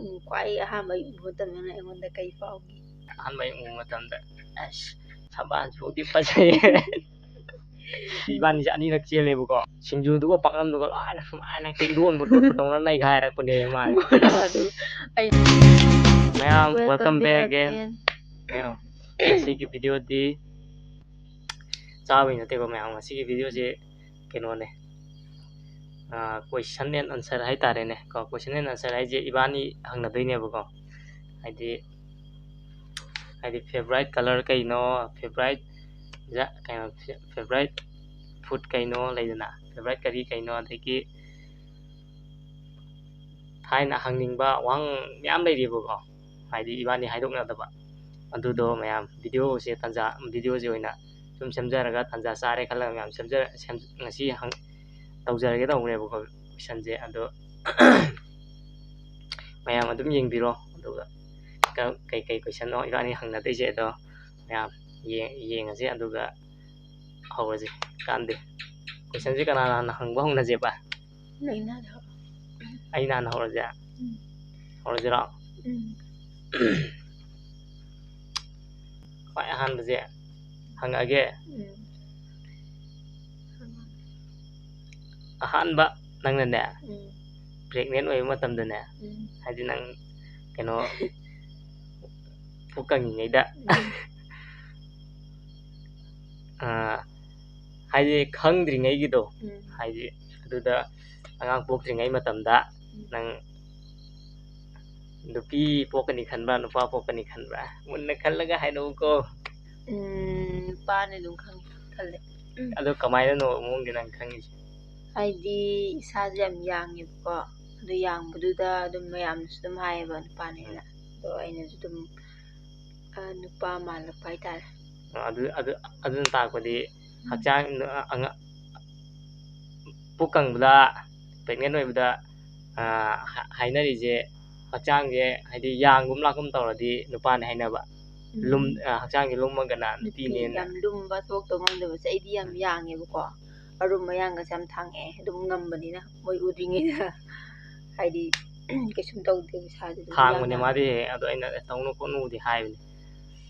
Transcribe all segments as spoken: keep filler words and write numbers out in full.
ꯎꯝ, ꯈ꯭ꯋꯥꯏ ꯑꯍꯥꯟꯕ ꯎꯕ ꯃꯇꯝꯗꯅ ꯑꯩꯉꯣꯟꯗ ꯀꯩ ꯐꯥꯎꯒꯦ? ꯑꯍꯥꯟꯕ ꯑꯩ ꯎꯕ ꯃꯇꯝꯗ, ꯑꯁ, ꯁꯕꯥꯟꯁꯤꯐꯥꯎꯗꯤ ꯐꯖꯩ꯫ ꯏꯕꯥꯅꯤꯁꯦ ꯑꯅꯤꯔꯛ ꯆꯦꯜꯂꯦꯕꯀꯣ, ꯁꯤꯡꯖꯨꯗꯨꯒ ꯄꯥꯛꯅꯝꯗꯨꯒ ꯂꯣꯏꯅ ꯁꯨꯃꯥꯏꯅ ꯇꯦꯛꯗꯣꯟꯕ ꯇꯧꯅ ꯅꯩꯈꯥꯏꯔꯛꯄꯅꯦ ꯃꯥꯅ꯫ ꯑꯗꯨ ꯑꯩ ꯃꯌꯥꯝ, welcome back again. ꯃꯌꯥꯝ, ꯉꯁꯤꯒꯤ videoꯗꯤ ꯆꯥꯕꯩ ꯅꯠꯇꯦꯀꯣ ꯃꯌꯥꯝ, ꯉꯁꯤꯒꯤ videoꯁꯦ ꯀꯩꯅꯣꯅꯦ, question and answer ꯍꯥꯏꯇꯥꯔꯦꯅꯦ ꯀꯣ꯫ Question and answer ꯍꯥꯏꯁꯦ ꯏꯕꯥꯅꯤ ꯍꯪꯅꯗꯣꯏꯅꯦꯕꯀꯣ꯫ ꯍꯥꯏꯗꯤ, ꯍꯥꯏꯗꯤ favourite colour ꯀꯩꯅꯣ, favourite ꯖ-, ꯀꯩꯅꯣ, favourite food ꯀꯩꯅꯣ ꯂꯩꯗꯅ, favourite ꯀꯔꯤ ꯀꯩꯅꯣ, ꯑꯗꯒꯤ ꯊꯥꯏꯅ ꯍꯪꯅꯤꯡꯕ ꯋꯥꯍꯪ ꯃꯌꯥꯝ ꯂꯩꯔꯤꯕꯀꯣ, ꯍꯥꯏꯗꯤ ꯏꯕꯥꯅꯤ ꯍꯥꯏꯗꯣꯛꯅꯗꯕ꯫ ꯑꯗꯨꯗꯣ ꯃꯌꯥꯝ, videoꯁꯦ ꯇꯟꯖꯥ, videoꯁꯦ ꯑꯣꯏꯅ ꯁꯨꯝ ꯁꯦꯝꯖꯔꯒ, ꯇꯟꯖꯥ ꯆꯥꯔꯦ ꯈꯜꯂꯒ ꯃꯌꯥꯝ ꯁꯦꯝꯖ-, ꯁꯦꯝ-, ꯉꯁꯤ ꯍꯪ-, ꯇꯧꯖꯔꯒꯦ ꯇꯧꯕꯅꯦꯕꯀꯣ questionꯁꯦ꯫ ꯑꯗꯣ ꯃꯌꯥꯝ ꯑꯗꯨꯝ ꯌꯦꯡꯕꯤꯔꯣ, ꯑꯗꯨꯒ ꯀ-, ꯀꯩꯀꯩ questionꯅꯣ ꯏꯕꯥꯅꯤ ꯍꯪꯅꯗꯣꯏꯁꯦ, ꯑꯗꯣ ꯃꯌꯥꯝ ꯌꯦꯡ-, ꯌꯦꯡꯉꯁꯦ꯫ ꯑꯗꯨꯒ ꯍꯧꯔꯁꯤ꯫ ꯀꯥꯟꯗꯦ, questionꯁꯦ ꯀꯅꯥꯅ ꯍꯥꯟꯅ ꯍꯪꯕ ꯍꯧꯅꯁꯦꯕ? ꯑꯩꯅ ꯍꯥꯟꯅ ꯍꯧꯔꯣ꯫ ꯑꯩꯅ ꯍꯥꯟꯅ ꯍꯧꯔꯁꯦ? ꯎꯝ꯫ ꯍꯧꯔꯁꯤꯔꯣ? ꯎꯝ꯫ ꯈ꯭ꯋꯥꯏ ꯑꯍꯥꯟꯕꯁꯦ ꯍꯪꯉꯛꯑꯒꯦ꯫ ꯎꯝ꯫ ꯑꯍꯥꯟꯕ, ꯅꯪꯅꯅꯦ, ꯎꯝ꯫ Pregnant ꯑꯣꯏꯕ ꯃꯇꯝꯗꯅꯦ, ꯎꯝ꯫ ꯍꯥꯏꯗꯤ ꯅꯪ ꯀꯩꯅꯣ, ꯄꯨꯛ ꯀꯪꯉꯤꯉꯩꯗ, ꯎꯝ꯫ ꯑꯥ, ꯍꯥꯏꯗꯤ ꯈꯪꯗ꯭ꯔꯤꯉꯩꯒꯤꯗꯣ, ꯎꯝ꯫ ꯍꯥꯏꯗꯤ ꯑꯗꯨꯗ ꯑꯉꯥꯡ ꯄꯣꯛꯇ꯭ꯔꯤꯉꯩ ꯃꯇꯝꯗ, ꯎꯝ꯫ ꯅꯪ ꯅꯨꯄꯤ ꯄꯣꯛꯀꯅꯤ ꯈꯟꯕ꯭ꯔꯥ, ꯅꯨꯄꯥ ꯄꯣꯛꯀꯅꯤ ꯈꯟꯕ꯭ꯔꯥ? ꯃꯨꯟꯅ ꯈꯜꯂꯒ ꯍꯥꯏꯔꯛꯎꯀꯣ꯫ ꯎꯝ, ꯅꯨꯄꯥꯅ ꯑꯗꯨꯝ ꯈꯪ-, ꯈꯜꯂꯦ꯫ ꯎꯝ꯫ ꯑꯗꯣ ꯀꯃꯥꯏꯅꯅꯣ ꯃꯑꯣꯡꯗꯤ ꯅꯪ ꯈꯪꯉꯤꯁꯦ? ꯍꯥꯏꯗꯤ ꯏꯁꯥꯁꯦ ꯌꯥꯝ ꯌꯥꯡꯉꯦꯕꯀꯣ, ꯑꯗꯨ ꯌꯥꯡꯕꯗꯨꯗ ꯑꯗꯨꯝ ꯃꯌꯥꯝꯅꯁꯨ ꯑꯗꯨꯝ ꯍꯥꯏꯌꯦꯕ ꯅꯨꯄꯥꯅꯦꯅ꯫ ꯎꯝ꯫ ꯑꯗꯣ ꯑꯩꯅꯁꯨ ꯑꯗꯨꯝ, ꯑ, ꯅꯨꯄꯥ ꯃꯥꯜꯂꯛꯄ ꯍꯥꯏꯇꯥꯔꯦ꯫ ꯑꯗꯨ, ꯑꯗꯨ, ꯑꯗꯨꯅ ꯇꯥꯛꯄꯗꯤ ꯎꯝ꯫ ꯍꯛꯆꯥꯡ, ꯑ, ꯑꯉ-, ꯄꯨꯛ ꯀꯪꯕꯗ, pregnant ꯑꯣꯏꯕꯗ, ꯑ, ꯍꯥ-, ꯍꯥꯏꯅꯔꯤꯁꯦ ꯍꯛꯆꯥꯡꯁꯦ ꯍꯥꯏꯗꯤ ꯌꯥꯡꯒꯨꯝ ꯂꯥꯛꯀꯨꯝ ꯇꯧꯔꯗꯤ ꯅꯨꯄꯥꯅꯦ ꯍꯥꯏꯅꯕ꯫ ꯎꯝ꯫ ꯂꯨꯝ-, ꯑ, ꯍꯛꯆꯥꯡꯁꯦ ꯂꯨꯝꯃꯒꯅ ꯅꯨꯄꯤ ꯅꯨꯄꯤꯅꯦꯅ꯫ ꯌꯥꯝ ꯂꯨꯝꯕ, ꯊꯣꯛꯇꯧ ꯉꯝꯗꯕꯁꯦ ꯑꯩꯗꯤ ꯌꯥꯝ ꯎꯝ꯫ ꯌꯥꯡꯉꯦꯕꯀꯣ꯫ ꯑꯔꯨꯝ ꯑꯌꯥꯡꯒꯁꯦ ꯌꯥꯝ ꯊꯥꯡꯉꯛꯑꯦ꯫ ꯑꯗꯨꯝ ꯉꯝꯕꯅꯤꯅ ꯃꯣꯏ ꯎꯗ꯭ꯔꯤꯉꯩꯗ꯫ ꯍꯥꯏꯗꯤ ꯀꯩꯁꯨꯝ ꯇꯧꯗꯦ, ꯏꯁꯥꯁꯦ ꯑꯗꯨꯝ ꯈꯥꯡꯕꯅꯦ ꯏꯌꯥꯡ ꯃꯥꯗꯤ꯫ ꯑꯗꯣ ꯑꯩꯅ "ꯑꯦ, ꯇꯧꯅꯨ ꯈꯣꯠꯅꯨꯗꯤ" ꯍꯥꯏꯕꯅꯦ꯫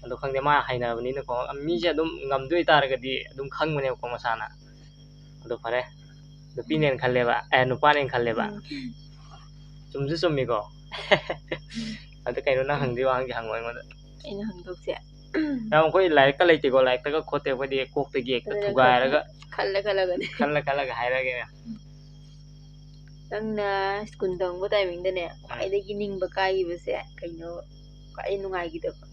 ꯑꯗꯣ ꯈꯪꯗꯦ, ꯃꯥ ꯍꯩꯅꯕꯅꯤꯅꯀꯣ, ꯃꯤꯁꯦ ꯑꯗꯨꯝ ꯉꯝꯗꯣꯏ ꯇꯥꯔꯒꯗꯤ ꯑꯗꯨꯝ ꯈꯪꯕꯅꯦꯕꯀꯣ ꯃꯁꯥꯅ꯫ ꯑꯗꯣ ꯐꯔꯦ, ꯅꯨꯄꯤꯅꯦꯅ ꯈꯜꯂꯦꯕ, ꯑꯦ, ꯅꯨꯄꯥꯅꯦꯅ ꯈꯜꯂꯦꯕ꯫ ꯎꯝ. ꯆꯨꯝꯁꯨ ꯆꯨꯝꯃꯤꯀꯣ꯫ ꯑꯗꯣ ꯀꯩꯅꯣ ꯅꯪ ꯍꯪꯗꯣꯏ ꯋꯥꯍꯪꯁꯦ ꯍꯪꯉꯣ ꯑꯩꯉꯣꯟꯗ꯫ ꯑꯩꯅ ꯍꯪꯗꯣꯏꯁꯦ, ꯌꯥꯝ ꯑꯩꯈꯣꯏ ꯂꯥꯏꯔꯤꯛꯀ ꯂꯩꯇꯦꯀꯣ, ꯂꯥꯏꯔꯤꯛꯇꯒ ꯈꯣꯠꯇꯦ ꯑꯩꯈꯣꯏꯗꯤ, ꯀꯣꯛꯇꯒꯤ ꯍꯦꯛꯇ ꯑꯗꯨꯅ ꯊꯨꯒꯥꯏꯔꯒ ꯈꯜꯂ ꯈꯜꯂꯒꯅꯦ꯫ ꯈꯜꯂ ꯈꯜꯂꯒ ꯍꯥꯏꯔꯛꯑꯒꯦ ꯃꯌꯥꯝ꯫ ꯅꯪꯅ ꯁ꯭ꯀꯨꯜ ꯇꯝꯕ ꯇꯥꯏꯃꯤꯡꯗꯅꯦ ꯈ꯭ꯋꯥꯏꯗꯒꯤ ꯅꯤꯡꯕ ꯀꯥꯏꯈꯤꯕꯁꯦ ꯀꯩꯅꯣ? ꯈ꯭ꯋꯥꯏ ꯅꯨꯡꯉꯥꯏꯈꯤꯗꯕ?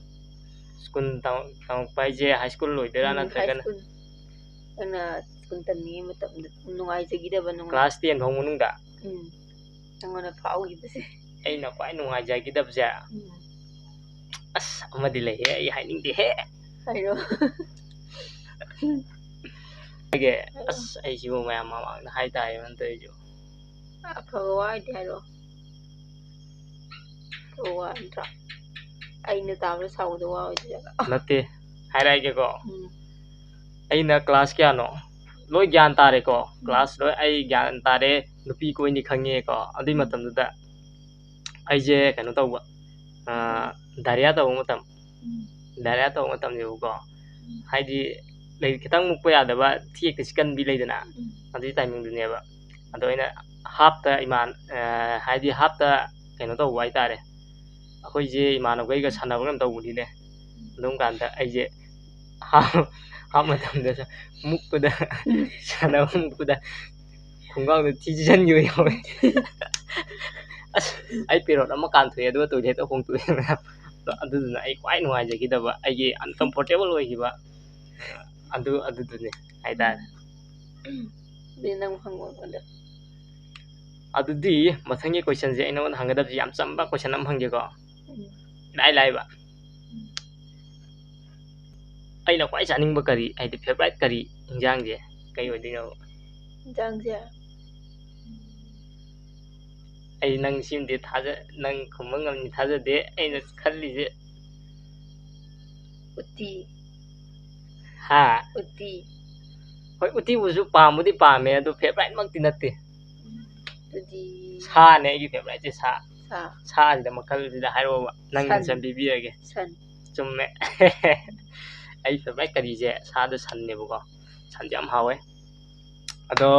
ꯁ꯭ꯀꯨꯜ ꯇꯝ-, ꯇꯝꯃꯛꯄ ꯍꯥꯏꯁꯦ ꯍꯥꯏ ꯁ꯭ꯀꯨꯜ ꯂꯣꯏꯗꯣꯏꯔꯥ ꯎꯝ, ꯍꯥꯏ ꯅꯠꯇ꯭ꯔꯒꯅ? ꯁ꯭ꯀꯨꯜ꯫ ꯅꯪꯅ ꯁ꯭ꯀꯨꯜ ꯇꯝꯃꯤꯉꯩ ꯃꯇꯝꯗ ꯅꯨꯡꯉꯥꯏꯖꯈꯤꯗꯕ ꯅꯨꯡꯉꯥꯏ- ꯀ꯭ꯂꯥꯁ ꯇꯦꯟ ꯐꯥꯎ ꯃꯅꯨꯡꯗ ꯎꯝ, ꯅꯪꯉꯣꯟꯗ ꯐꯥꯎꯈꯤꯕꯁꯦ? ꯑꯩꯅ ꯈ꯭ꯋꯥꯏ ꯅꯨꯡꯉꯥꯏꯖꯈꯤꯗꯕꯁꯦ, ꯎꯝ. ꯑꯁ, ꯑꯃꯗꯤ ꯂꯩꯍꯦ, ꯑꯩ ꯍꯥꯏꯅꯤꯡꯗꯦꯍꯦ꯫ ꯍꯥꯏꯔꯣ꯫ ꯑꯩꯒꯤ, ꯑꯁ, ꯑꯩꯁꯤꯕꯨ ꯃꯌꯥꯝ ꯃꯃꯥꯡꯗ ꯍꯥꯏꯇꯥꯔꯦ ꯅꯠꯇ꯭ꯔ ꯑꯩꯁꯨ꯫ ꯑꯐꯕ ꯋꯥ ꯑꯣꯏꯗꯤ ꯍꯥꯏꯔꯣ꯫ ꯑꯐꯕ ꯋꯥ ꯅꯠꯇ꯭ꯔꯥ? ꯑꯩꯅ ꯇꯥꯕꯗ ꯁꯥꯎꯒꯗꯕ ꯋꯥ ꯑꯣꯏꯗꯣꯏꯖꯥꯠꯂꯣ? ꯅꯠꯇꯦ, ꯍꯥꯏꯔꯛꯑꯒꯦꯀꯣ꯫ ꯎꯝ. ꯑꯩꯅ ꯀ꯭ꯂꯥꯁ ꯀꯌꯥꯅꯣ ꯂꯣꯏ ꯒ꯭ꯌꯥꯟ ꯇꯥꯔꯦꯀꯣ꯫ ꯀ꯭ꯂꯥꯁ ꯂꯣꯏ ꯑꯩ ꯒ꯭ꯌꯥꯟ ꯇꯥꯔꯦ, ꯅꯨꯄꯤ ꯀꯣꯏꯅꯤ ꯈꯪꯉꯦꯀꯣ꯫ ꯑꯗꯨꯏ ꯃꯇꯝꯗꯨꯗ ꯑꯩꯁꯦ ꯀꯩꯅꯣ ꯇꯧꯕ, ꯑ, ꯗꯥꯏꯔꯤꯌꯥ ꯇꯧꯕ ꯃꯇꯝ꯫ ꯎꯝ. ꯗꯥꯏꯔꯤꯌꯥ ꯇꯧꯕ ꯃꯇꯝꯅꯦꯕꯀꯣ꯫ ꯍꯥꯏꯗꯤ ꯂꯩ ꯈꯤꯇꯪ ꯃꯨꯛꯄ ꯌꯥꯗꯕ, ꯊꯦꯛꯇ ꯆꯤꯛꯀꯟꯕꯤ ꯂꯩꯗꯅ, ꯎꯝ. ꯑꯗꯨꯒꯤ ꯇꯥꯏꯃꯤꯡꯗꯨꯅꯦꯕ꯫ ꯑꯗꯣ ꯑꯩꯅ ꯍꯥꯞꯇ ꯏꯃꯥꯟ-, ꯑ, ꯍꯥꯏꯗꯤ ꯍꯥꯞꯇ ꯀꯩꯅꯣ ꯇꯧꯕ ꯍꯥꯏꯇꯥꯔꯦ꯫ ꯑꯩꯈꯣꯏꯁꯦ ꯏꯃꯥꯟꯅꯕꯈꯩꯒ ꯁꯥꯟꯅꯕ ꯀꯩꯅꯣ ꯇꯧꯕꯅꯤꯅꯦ꯫ ꯑꯗꯨꯝ ꯀꯥꯟꯗ ꯑꯩꯁꯦ ꯍꯥꯞ, ꯍꯥꯞ ꯃꯇꯝꯗ ꯃꯨꯛꯄꯗ, ꯁꯥꯟꯅꯕ ꯃꯨꯛꯄꯗ ꯈꯣꯡꯒ꯭ꯔꯥꯎꯗ ꯊꯤ ꯆꯤꯁꯟꯈꯤꯕ ꯌꯥꯎꯋꯦ꯫ ꯑꯁ, ꯑꯩ ꯄꯦꯔꯣꯠ ꯑꯃ ꯀꯥꯟꯊꯣꯛꯑꯦ, ꯑꯗꯨꯒ ꯇꯣꯏꯂꯦꯠꯇ ꯍꯣꯡꯇꯣꯛꯑꯦ ꯃꯌꯥꯝ꯫ ꯑꯗꯣ ꯑꯗꯨꯗꯨꯅ ꯑꯩ ꯈ꯭ꯋꯥꯏ ꯅꯨꯡꯉꯥꯏꯖꯈꯤꯗꯕ, ꯑꯩꯒꯤ uncomfortable ꯑꯣꯏꯈꯤꯕ, ꯑꯗꯨ, ꯑꯗꯨꯗꯨꯅꯤ ꯍꯥꯏꯇꯥꯔꯦ꯫ ꯑꯗꯨꯗꯤ ꯅꯪ ꯍꯪꯉꯣ ꯑꯩꯉꯣꯟꯗ꯫ ꯑꯗꯨꯗꯤ ꯃꯊꯪꯒꯤ questionꯁꯦ ꯑꯩ ꯅꯉꯣꯟꯗ ꯍꯪꯒꯗꯕꯁꯦ ꯌꯥꯝ ꯆꯝꯕ question ꯑꯃ ꯍꯪꯒꯦꯀꯣ꯫ ꯎꯝ. ꯏꯂꯥꯏ ꯂꯥꯏꯕ꯫ ꯎꯝ. ꯑꯩꯅ ꯈ꯭ꯋꯥꯏ ꯆꯥꯅꯤꯡꯕ ꯀꯔꯤ, ꯍꯥꯏꯗꯤ favourite ꯀꯔꯤ ꯏꯟꯖꯥꯡꯁꯦ ꯀꯩ ꯑꯣꯏꯗꯣꯏꯅꯣ? ꯏꯟꯖꯥꯡꯁꯦ? ꯑꯩ ꯅꯪ ꯁꯤꯃꯗꯤ ꯊꯥꯖ-, ꯅꯪ ꯈꯨꯝꯕ ꯉꯝꯅꯤ ꯊꯥꯖꯗꯦ꯫ ꯑꯩꯅ ꯈꯜꯂꯤꯁꯦ ꯎꯇꯤ꯫ ꯍꯥ? ꯎꯇꯤ꯫ ꯍꯣꯏ, ꯎꯇꯤꯕꯨꯁꯨ ꯄꯥꯝꯕꯨꯗꯤ ꯄꯥꯝꯃꯦ, ꯑꯗꯨ favouriteꯃꯛꯇꯤ ꯅꯠꯇꯦ꯫ ꯑꯗꯨꯗꯤ ꯁꯥꯅꯦ ꯑꯩꯒꯤ ꯐꯦꯚꯣꯔꯥꯏꯠꯁꯦ, ꯁꯥ꯫ ꯁꯥ꯫ ꯁꯥꯁꯤꯗ ꯃꯈꯜꯁꯤꯗ ꯍꯥꯏꯔꯛꯑꯣꯕ, ꯅꯪ ꯁꯟ꯫ ꯑꯟꯁꯔ ꯄꯤꯕꯤꯔꯒꯦ꯫ ꯁꯟ꯫ ꯆꯨꯝꯃꯦ꯫ ꯑꯩ ꯐꯦꯚꯣꯔꯥꯏꯠ ꯀꯔꯤꯁꯦ ꯁꯥꯗꯣ ꯁꯟꯅꯦꯕꯀꯣ꯫ ꯁꯟꯁꯦ ꯌꯥꯝ ꯍꯥꯎꯋꯦ꯫ ꯑꯗꯣ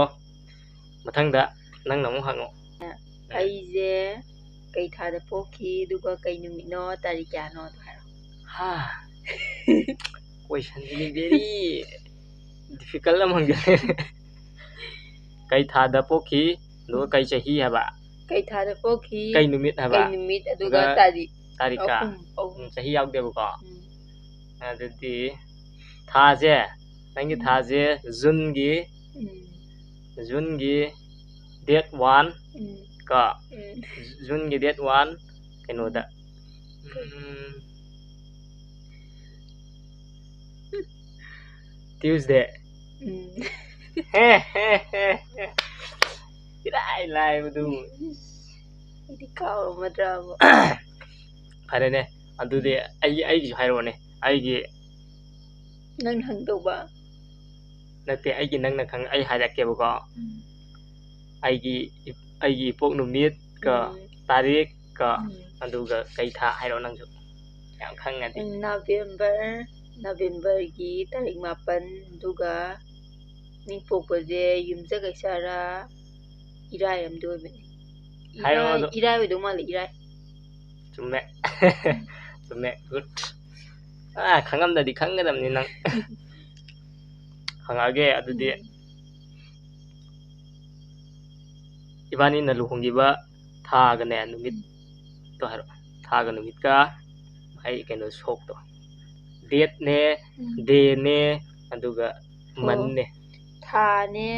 ꯃꯊꯪꯗ ꯅꯪꯅ ꯑꯃꯨꯛ ꯍꯪꯉꯣ꯫ ꯑꯩꯁꯦ ꯀꯩ ꯊꯥꯗ ꯄꯣꯛꯈꯤ, ꯑꯗꯨꯒ ꯀꯩ ꯅꯨꯃꯤꯠꯅꯣ, ꯇꯥꯔꯤꯛ ꯀꯌꯥꯅꯣ ꯑꯗꯨ ꯍꯥꯏꯔꯣ꯫ ꯍꯥ, ꯀꯣꯏꯁꯟꯁꯤꯗꯤ ꯚꯦꯔꯤ ꯗꯤꯐꯤꯀꯜꯠ ꯑꯃ ꯍꯪꯖꯜꯂꯦ꯫ ꯀꯩ ꯊꯥꯗ ꯄꯣꯛꯈꯤ, ꯑꯗꯨꯒ ꯀꯩ ꯆꯍꯤ ꯍꯥꯏꯕ? ꯀꯩ ꯊꯥꯗ ꯄꯣꯛꯈꯤ, ꯀꯩ ꯅꯨꯃꯤꯠ ꯍꯥꯏꯕ? ꯀꯩ ꯅꯨꯃꯤꯠ, ꯑꯗꯨꯒ ꯑꯗꯨꯒ ꯇꯥꯔꯤꯛ ꯇꯥꯔꯤꯛꯀ? ꯑꯍꯨꯝ, ꯑꯍꯨꯝ꯫ ꯎꯝ, ꯆꯍꯤ ꯌꯥꯎꯗꯦꯕꯀꯣ꯫ ꯎꯝ꯫ ꯑꯗꯨꯗꯤ ꯊꯥꯁꯦ, ꯅꯪꯒꯤ ꯎꯝ꯫ ꯊꯥꯁꯦ ꯖꯨꯟꯒꯤ, ꯎꯝ꯫ ꯖꯨꯟꯒꯤ ꯗꯦꯠ ꯋꯥꯟ ꯎꯝ꯫ ꯀꯣ, ꯎꯝ꯫ ꯖꯨꯟꯒꯤ ꯗꯦꯠ ꯋꯥꯟ ꯀꯩꯅꯣꯗ, ꯎꯝ, ꯇ꯭ꯌꯨꯁꯗꯦ꯫ ꯎꯝ꯫ ꯍꯦ, ꯍꯦ, ꯍꯦ, ꯍꯦ꯫ ꯏꯔꯥꯏ ꯂꯥꯏꯕꯗꯨ꯫ ꯑꯩꯗꯤ ꯀꯥꯎꯔꯝꯃꯗ꯭ꯔꯕ꯫ ꯐꯔꯦꯅꯦ, ꯑꯗꯨꯗꯤ ꯑꯩ, ꯑꯩꯒꯤꯁꯨ ꯍꯥꯏꯔꯛꯑꯣꯅꯦ꯫ ꯑꯩꯒꯤ ꯅꯪ ꯍꯪꯗꯧꯕ꯫ ꯅꯠꯇꯦ, ꯑꯩꯒꯤ ꯅꯪꯅ ꯈꯪ-, ꯑꯩ ꯍꯥꯏꯔꯛꯀꯦꯕꯀꯣ꯫ ꯎꯝ꯫ ꯑꯩꯒꯤ ꯏ-, ꯑꯩꯒꯤ ꯏꯄꯣꯛ ꯅꯨꯃꯤꯠꯀ ꯎꯝ꯫ ꯇꯥꯔꯤꯛꯀ ꯎꯝ꯫ ꯑꯗꯨꯒ ꯀꯩ ꯊꯥ ꯍꯥꯏꯔꯛꯑꯣ ꯅꯪꯁꯨ, ꯌꯥꯝ ꯈꯪꯉꯗꯤ꯫ ꯎꯝ, ꯅꯕꯦꯝꯕꯔ, ꯅꯕꯦꯝꯕꯔꯒꯤ ꯇꯥꯔꯤꯛ ꯃꯥꯄꯟ, ꯑꯗꯨꯒ ꯃꯤ ꯄꯣꯛꯄꯁꯦ ꯌꯨꯝꯖꯀꯩꯁꯥꯔꯥ ꯏꯔꯥꯏ ꯑꯃꯗꯤ ꯑꯣꯏꯕꯅꯤ꯫ ꯍꯥꯏꯔꯣ ꯏꯔꯥꯏ, ꯑꯗꯣ꯫ ꯏꯔꯥꯏ ꯑꯣꯏꯗꯧ ꯃꯥꯜꯂꯦ, ꯏꯔꯥꯏ꯫ ꯆꯨꯝꯃꯦ꯫ ꯆꯨꯝꯃꯦ, ꯒꯨꯗ꯫ ꯑꯥ, ꯈꯪꯉꯝꯗꯗꯤ ꯈꯪꯒꯗꯕꯅꯤ ꯅꯪ꯫ ꯍꯪꯉꯛꯑꯒꯦ ꯑꯗꯨꯗꯤ꯫ ꯎꯝ꯫ ꯏꯕꯥꯅꯤꯅ ꯂꯨꯍꯣꯡꯈꯤꯕ ꯊꯥꯒꯅꯦ ꯅꯨꯃꯤꯠꯇꯣ ꯍꯥꯏꯔꯛꯑꯣ꯫ ꯊꯥꯒ ꯅꯨꯃꯤꯠꯀ ꯑꯩ ꯀꯩꯅꯣ ꯁꯣꯛꯇꯣ꯫ ꯗꯦꯠꯅꯦ, ꯎꯝ꯫ ꯗꯦꯅꯦ, ꯑꯗꯨꯒ ꯑꯣ꯫ ꯃꯟꯅꯦ꯫ ꯊꯥꯅꯦ,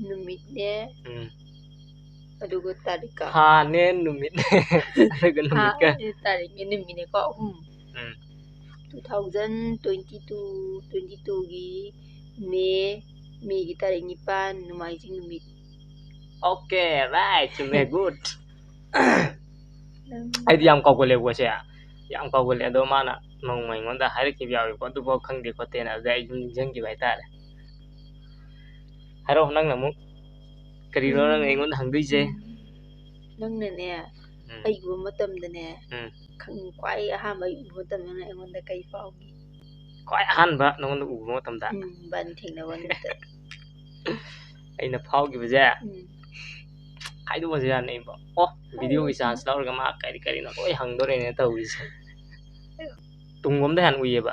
ꯅꯨꯃꯤꯠꯅꯦ, ꯎꯝ꯫ ꯑꯗꯨꯒ ꯇꯥꯔꯤꯛꯀ꯫ ꯊꯥꯅꯦ, ꯅꯨꯃꯤꯠꯅꯦ, ꯑꯗꯨꯒ ꯅꯨꯃꯤꯠꯀ꯫ ꯊꯥꯅꯦ, ꯇꯥꯔꯤꯛꯅꯦ, ꯅꯨꯃꯤꯠꯅꯦꯀꯣ, ꯑꯍꯨꯝ꯫ ꯎꯝ꯫ Two thousand twenty two, twenty two ꯒꯤ ꯃꯦ, ꯃꯦꯒꯤ ꯇꯥꯔꯤꯛ ꯅꯤꯄꯥꯟ, ꯅꯣꯡꯃꯥꯏꯖꯤꯡ ꯅꯨꯃꯤꯠ꯫ ꯑꯣꯀꯦ, ꯔꯥꯏꯠ, ꯆꯨꯝꯃꯦ, ꯒꯨꯗ꯫ ꯅꯪ ꯑꯩꯗꯤ ꯌꯥꯝ ꯀꯥꯎꯒꯜꯂꯦꯕꯀꯣ ꯁꯦ, ꯌꯥꯝ ꯀꯥꯎꯒꯜꯂꯦ꯫ ꯑꯗꯣ ꯃꯥꯅ ꯅꯣꯡꯃ ꯑꯩꯉꯣꯟꯗ ꯍꯥꯏꯔꯛꯈꯤꯕ ꯌꯥꯎꯋꯦꯕꯀꯣ, ꯑꯗꯨꯐꯥꯎ ꯈꯪꯗꯦ ꯈꯣꯠꯇꯦꯅ, ꯑꯗꯨꯗꯩ ꯑꯩ ꯑꯗꯨꯝ ꯅꯤꯡꯁꯤꯡꯈꯤꯕ ꯍꯥꯏꯇꯥꯔꯦ꯫ ꯍꯥꯏꯔꯛꯑꯣ, ꯅꯪꯅ ꯑꯃꯨꯛ꯫ ꯀꯔꯤꯅꯣ ꯅꯪ ꯑꯩꯉꯣꯟꯗ ꯍꯪꯗꯣꯏꯁꯦ? ꯅꯪꯅꯅꯦ, ꯎꯝ꯫ ꯑꯩ ꯎꯕ ꯃꯇꯝꯗꯅꯦ, ꯎꯝ꯫ ꯈꯪ-, ꯈ꯭ꯋꯥꯏ ꯑꯍꯥꯟꯕ ꯑꯩ ꯎꯕ ꯃꯇꯝꯗ ꯅꯪ ꯑꯩꯉꯣꯟꯗ ꯀꯩ ꯐꯥꯎꯒꯦ? ꯈ꯭ꯋꯥꯏ ꯑꯍꯥꯟꯕ ꯅꯉꯣꯟꯗ ꯎꯕ ꯃꯇꯝꯗ ꯎꯝ, ꯏꯕꯥꯅꯤ ꯊꯦꯡꯅꯕ ꯅꯨꯃꯤꯠꯇ꯫ ꯑꯩꯅ ꯐꯥꯎꯈꯤꯕꯁꯦ, ꯎꯝ꯫ ꯍꯥꯏꯗꯣꯛꯑꯁꯤꯔꯥ ꯅꯪꯕꯣ? ꯑꯣ, videoꯒꯤ chance ꯂꯧꯔꯒ ꯃꯥ ꯀꯔꯤ ꯀꯔꯤꯅꯣ ꯂꯣꯏ ꯍꯪꯗꯣꯔꯦꯅꯦ ꯇꯧꯔꯤꯁꯦ꯫ ꯇꯨꯡꯂꯣꯝꯗ ꯍꯥꯟꯅ ꯎꯏꯌꯦꯕ꯫